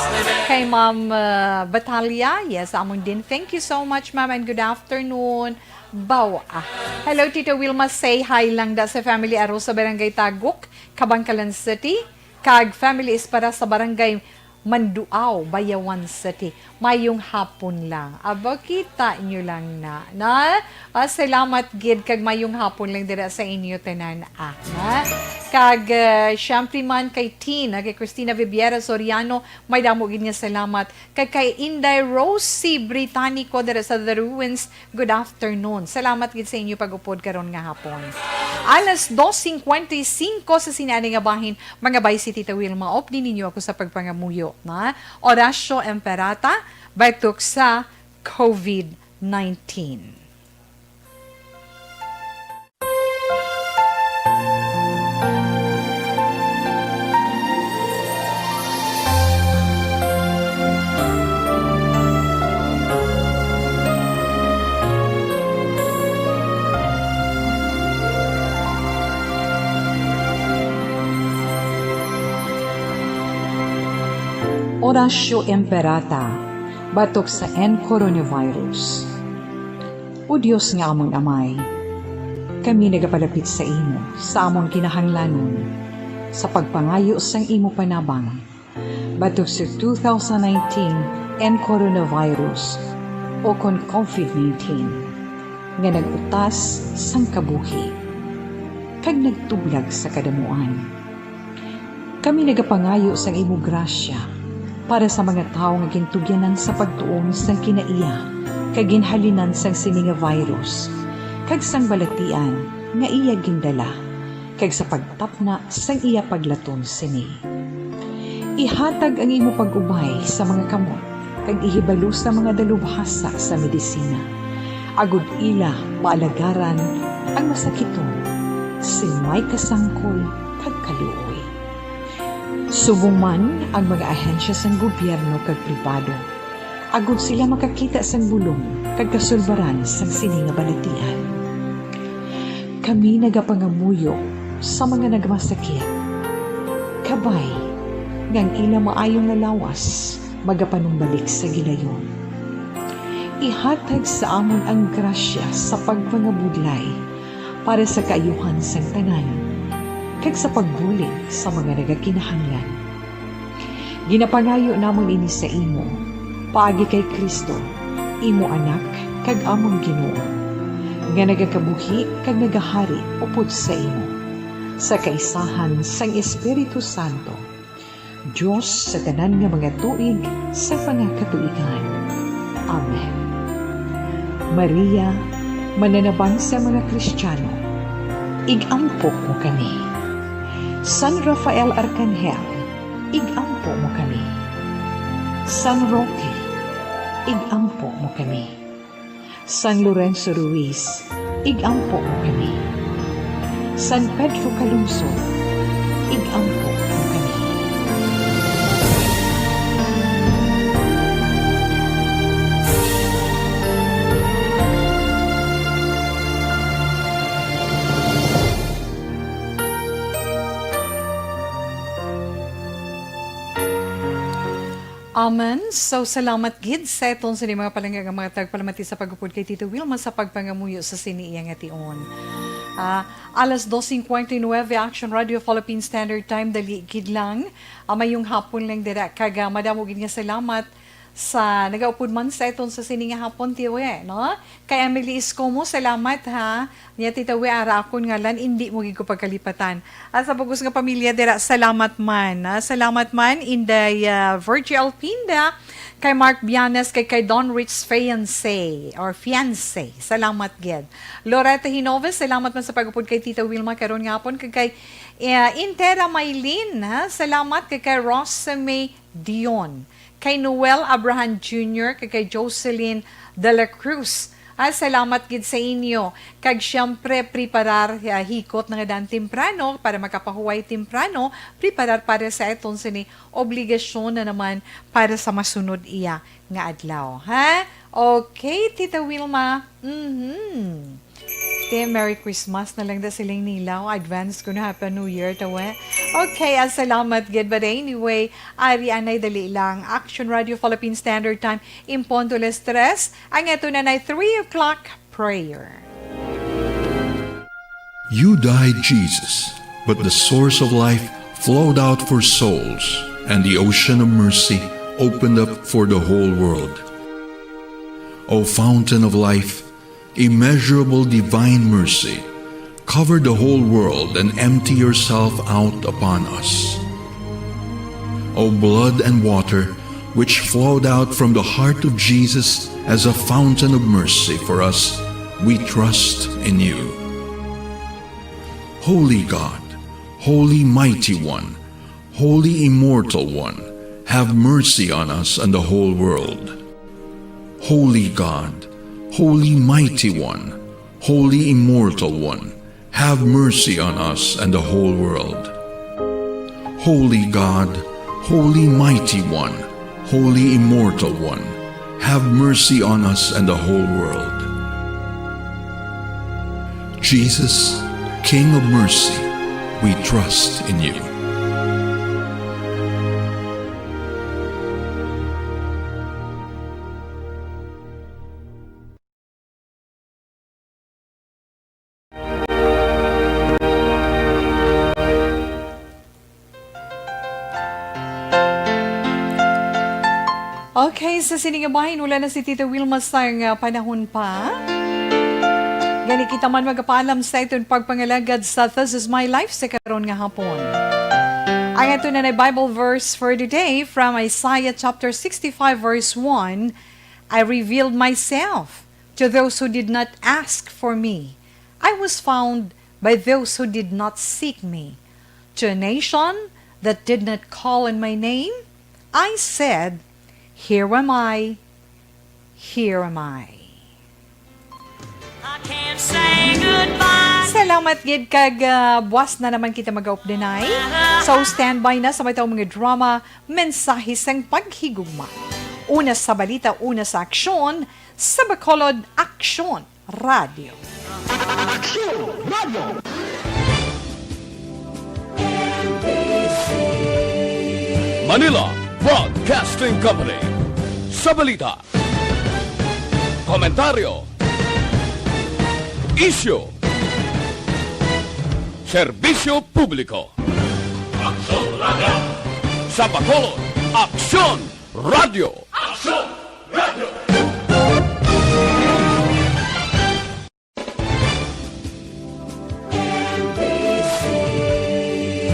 Kay Ma'am, uh, Batalia, yes, amon din. Thank you so much, ma'am, and good afternoon. Baw, ah. Hello, Tita Wilma. Say hi lang da sa family Arosa, Barangay Taguk, Kabankalan City, kag family Espada sa Barangay Manduao, Bayawan City. Mayong hapon lang. Aba, kita nyo lang na, na? Ah, salamat gid, kag mayong hapon lang dira sa inyo tanan, ah, ha? Kag, ah, syempre man kay Tina, kay Christina Vibiera Soriano, may damo gid nga salamat. Kag kay Inday Rosie Britannico dira sa The Ruins, good afternoon. Salamat gid sa inyo pag-upod karon nga hapon. Alas dos cincuenta y cinco sa sini ani nga bahin, mga bay, si Tita Wilma, updi ninyo ako sa pagpangamuyo na Orasyo Imperata batok sa COVID nineteen. Orasyo Imperata batok sa N coronavirus. O Dios nga amon Amay, kami nagapalapit sa imo sa amon kinahanglanon sa pagpangayo sang imo panabang batok sa two thousand nineteen N coronavirus, o kon COVID nineteen, nga nag-utas sang kabuhi kag nagtublag sa kadamuan. Kami nagapangayo sang imo grasya para sa mga tawo nga gintugyanan sa pagtuon sang kinaiya kag ginhalinan sang sini nga virus, kag sang balatian nga iya gindala, kag sa pagtapna sang iya paglaton sini. Ihatag ang imo pag-ubay sa mga kamot kag ihibalo sa mga dalubhasa sa medisina, agod ila maalagaran ang masakiton sing may kasangkol kag kaluoy. Subong man ang mga ahensya sang gobyerno kag pribado, agod sila makakita sang bulong kag kasulbaran sang sini nga balatian. Kami nagapangamuyo sa mga nagmasakit, kabay nga ang ila maayo nga lawas magapanumbalik sa gilayon. Ihatag sa amon ang grasya sa pagpangabudlay para sa kaayuhan sang tanan, kag sa pagbulig sa mga nagakinahanglan. Ginapangayo namon ini sa imo, paagi kay Cristo, imo Anak kag amon Ginoo, nga nagakabuhi kag nagahari upod sa imo, sa kaisahan sang Espiritu Santo, Dios sa tanan nga mga tuig sa mga katuigan. Amen. Maria, mananabang sa mga Kristiano, ig-ampo mo kami. San Rafael Arcangel, ig-ampo mo kami. San Roque, ig-ampo mo kami. San Lorenzo Ruiz, ig-ampo mo kami. San Pedro Calungsod, ig-ampo mo kami. Amen. So, salamat gid sa aton sini mga palangga nga mga tagpalamati sa pag-upod kay Tito Wilma sa pagpangamuyo sa sini iya nga tion. Ah, alas dos cincuenta y nueve, Action Radio Philippine Standard Time, dali gid lang. Ah, mayong hapon lang dira. Kag, ah, madamo gid nga salamat sa nagaupod man sa aton sa sini nga hapon, Tito, eh, no? Kay Emily Escomo, salamat, ha. Niya, Tita Wi, ara akon ngalan, indi mo gid ko pagkalipatan. At sa bugos nga pamilya dira, salamat man, ha. Salamat man, Inday, ah, Virgie Alpinda, kay Mark Bianes, kay, kay Don Rich fiancé, or fiancé. Salamat gid. Loretta Hinoves, salamat man sa pag-upod kay Tita Wilma karon nga hapon, kag kay, eh, Intera Maylin, ha. Salamat, kay, kay Rosemay Dion, kay Noel Abraham Junior, kag kay Jocelyn de la Cruz. Ah, salamat gid sa inyo. Kag siyempre, preparar, ah, hikot na nga dan temprano para makapahuway temprano, preparar para sa aton sini obligasyon na naman para sa masunod iya nga adlaw. Ha? Okay, Tita Wilma? Mhm. Te, Merry Christmas na lang da siling nilaw. Advance ko na Happy New Year, tawe. Okay, ah, salamat gid. But anyway, ari anay dali lang. Action Radio Philippine Standard Time, in punto las tres. Ang ato na nay three o'clock prayer. You died, Jesus, but the source of life flowed out for souls, and the ocean of mercy opened up for the whole world. O fountain of life, immeasurable divine mercy, cover the whole world and empty yourself out upon us. O blood and water, which flowed out from the heart of Jesus as a fountain of mercy for us, we trust in you. Holy God, Holy Mighty One, Holy Immortal One, have mercy on us and the whole world. Holy God, Holy Mighty One, Holy Immortal One, have mercy on us and the whole world. Holy God, Holy Mighty One, Holy Immortal One, have mercy on us and the whole world. Jesus, King of mercy, we trust in you. Okay, sa sini nga bahin, wala na si Tita Wilma sang, ah, panahon pa. Gani kita man magapaalam sa iton pagpangalagad sa This Is My Life sa karon nga hapon. Ang ato na na Bible verse for the day from Isaiah chapter sixty-five, verse one, "I revealed myself to those who did not ask for me. I was found by those who did not seek me. To a nation that did not call on my name, I said, 'Here am I, here am I.'" I can't say goodbye. Salamat gid kag, ah, buwas na naman kita mag-updanay. So, standby na sa may taong mga drama, mensahe sang paghigugma. Una sa balita, una sa aksyon, sa Bacolod, Aksyon Radio. Aksyon Radio. Manila Broadcasting Company. Sa balita, komentaryo, isyu, serbisyo publiko. Aksyon Radio. Sa Bacolod, Aksyon Radio. Aksyon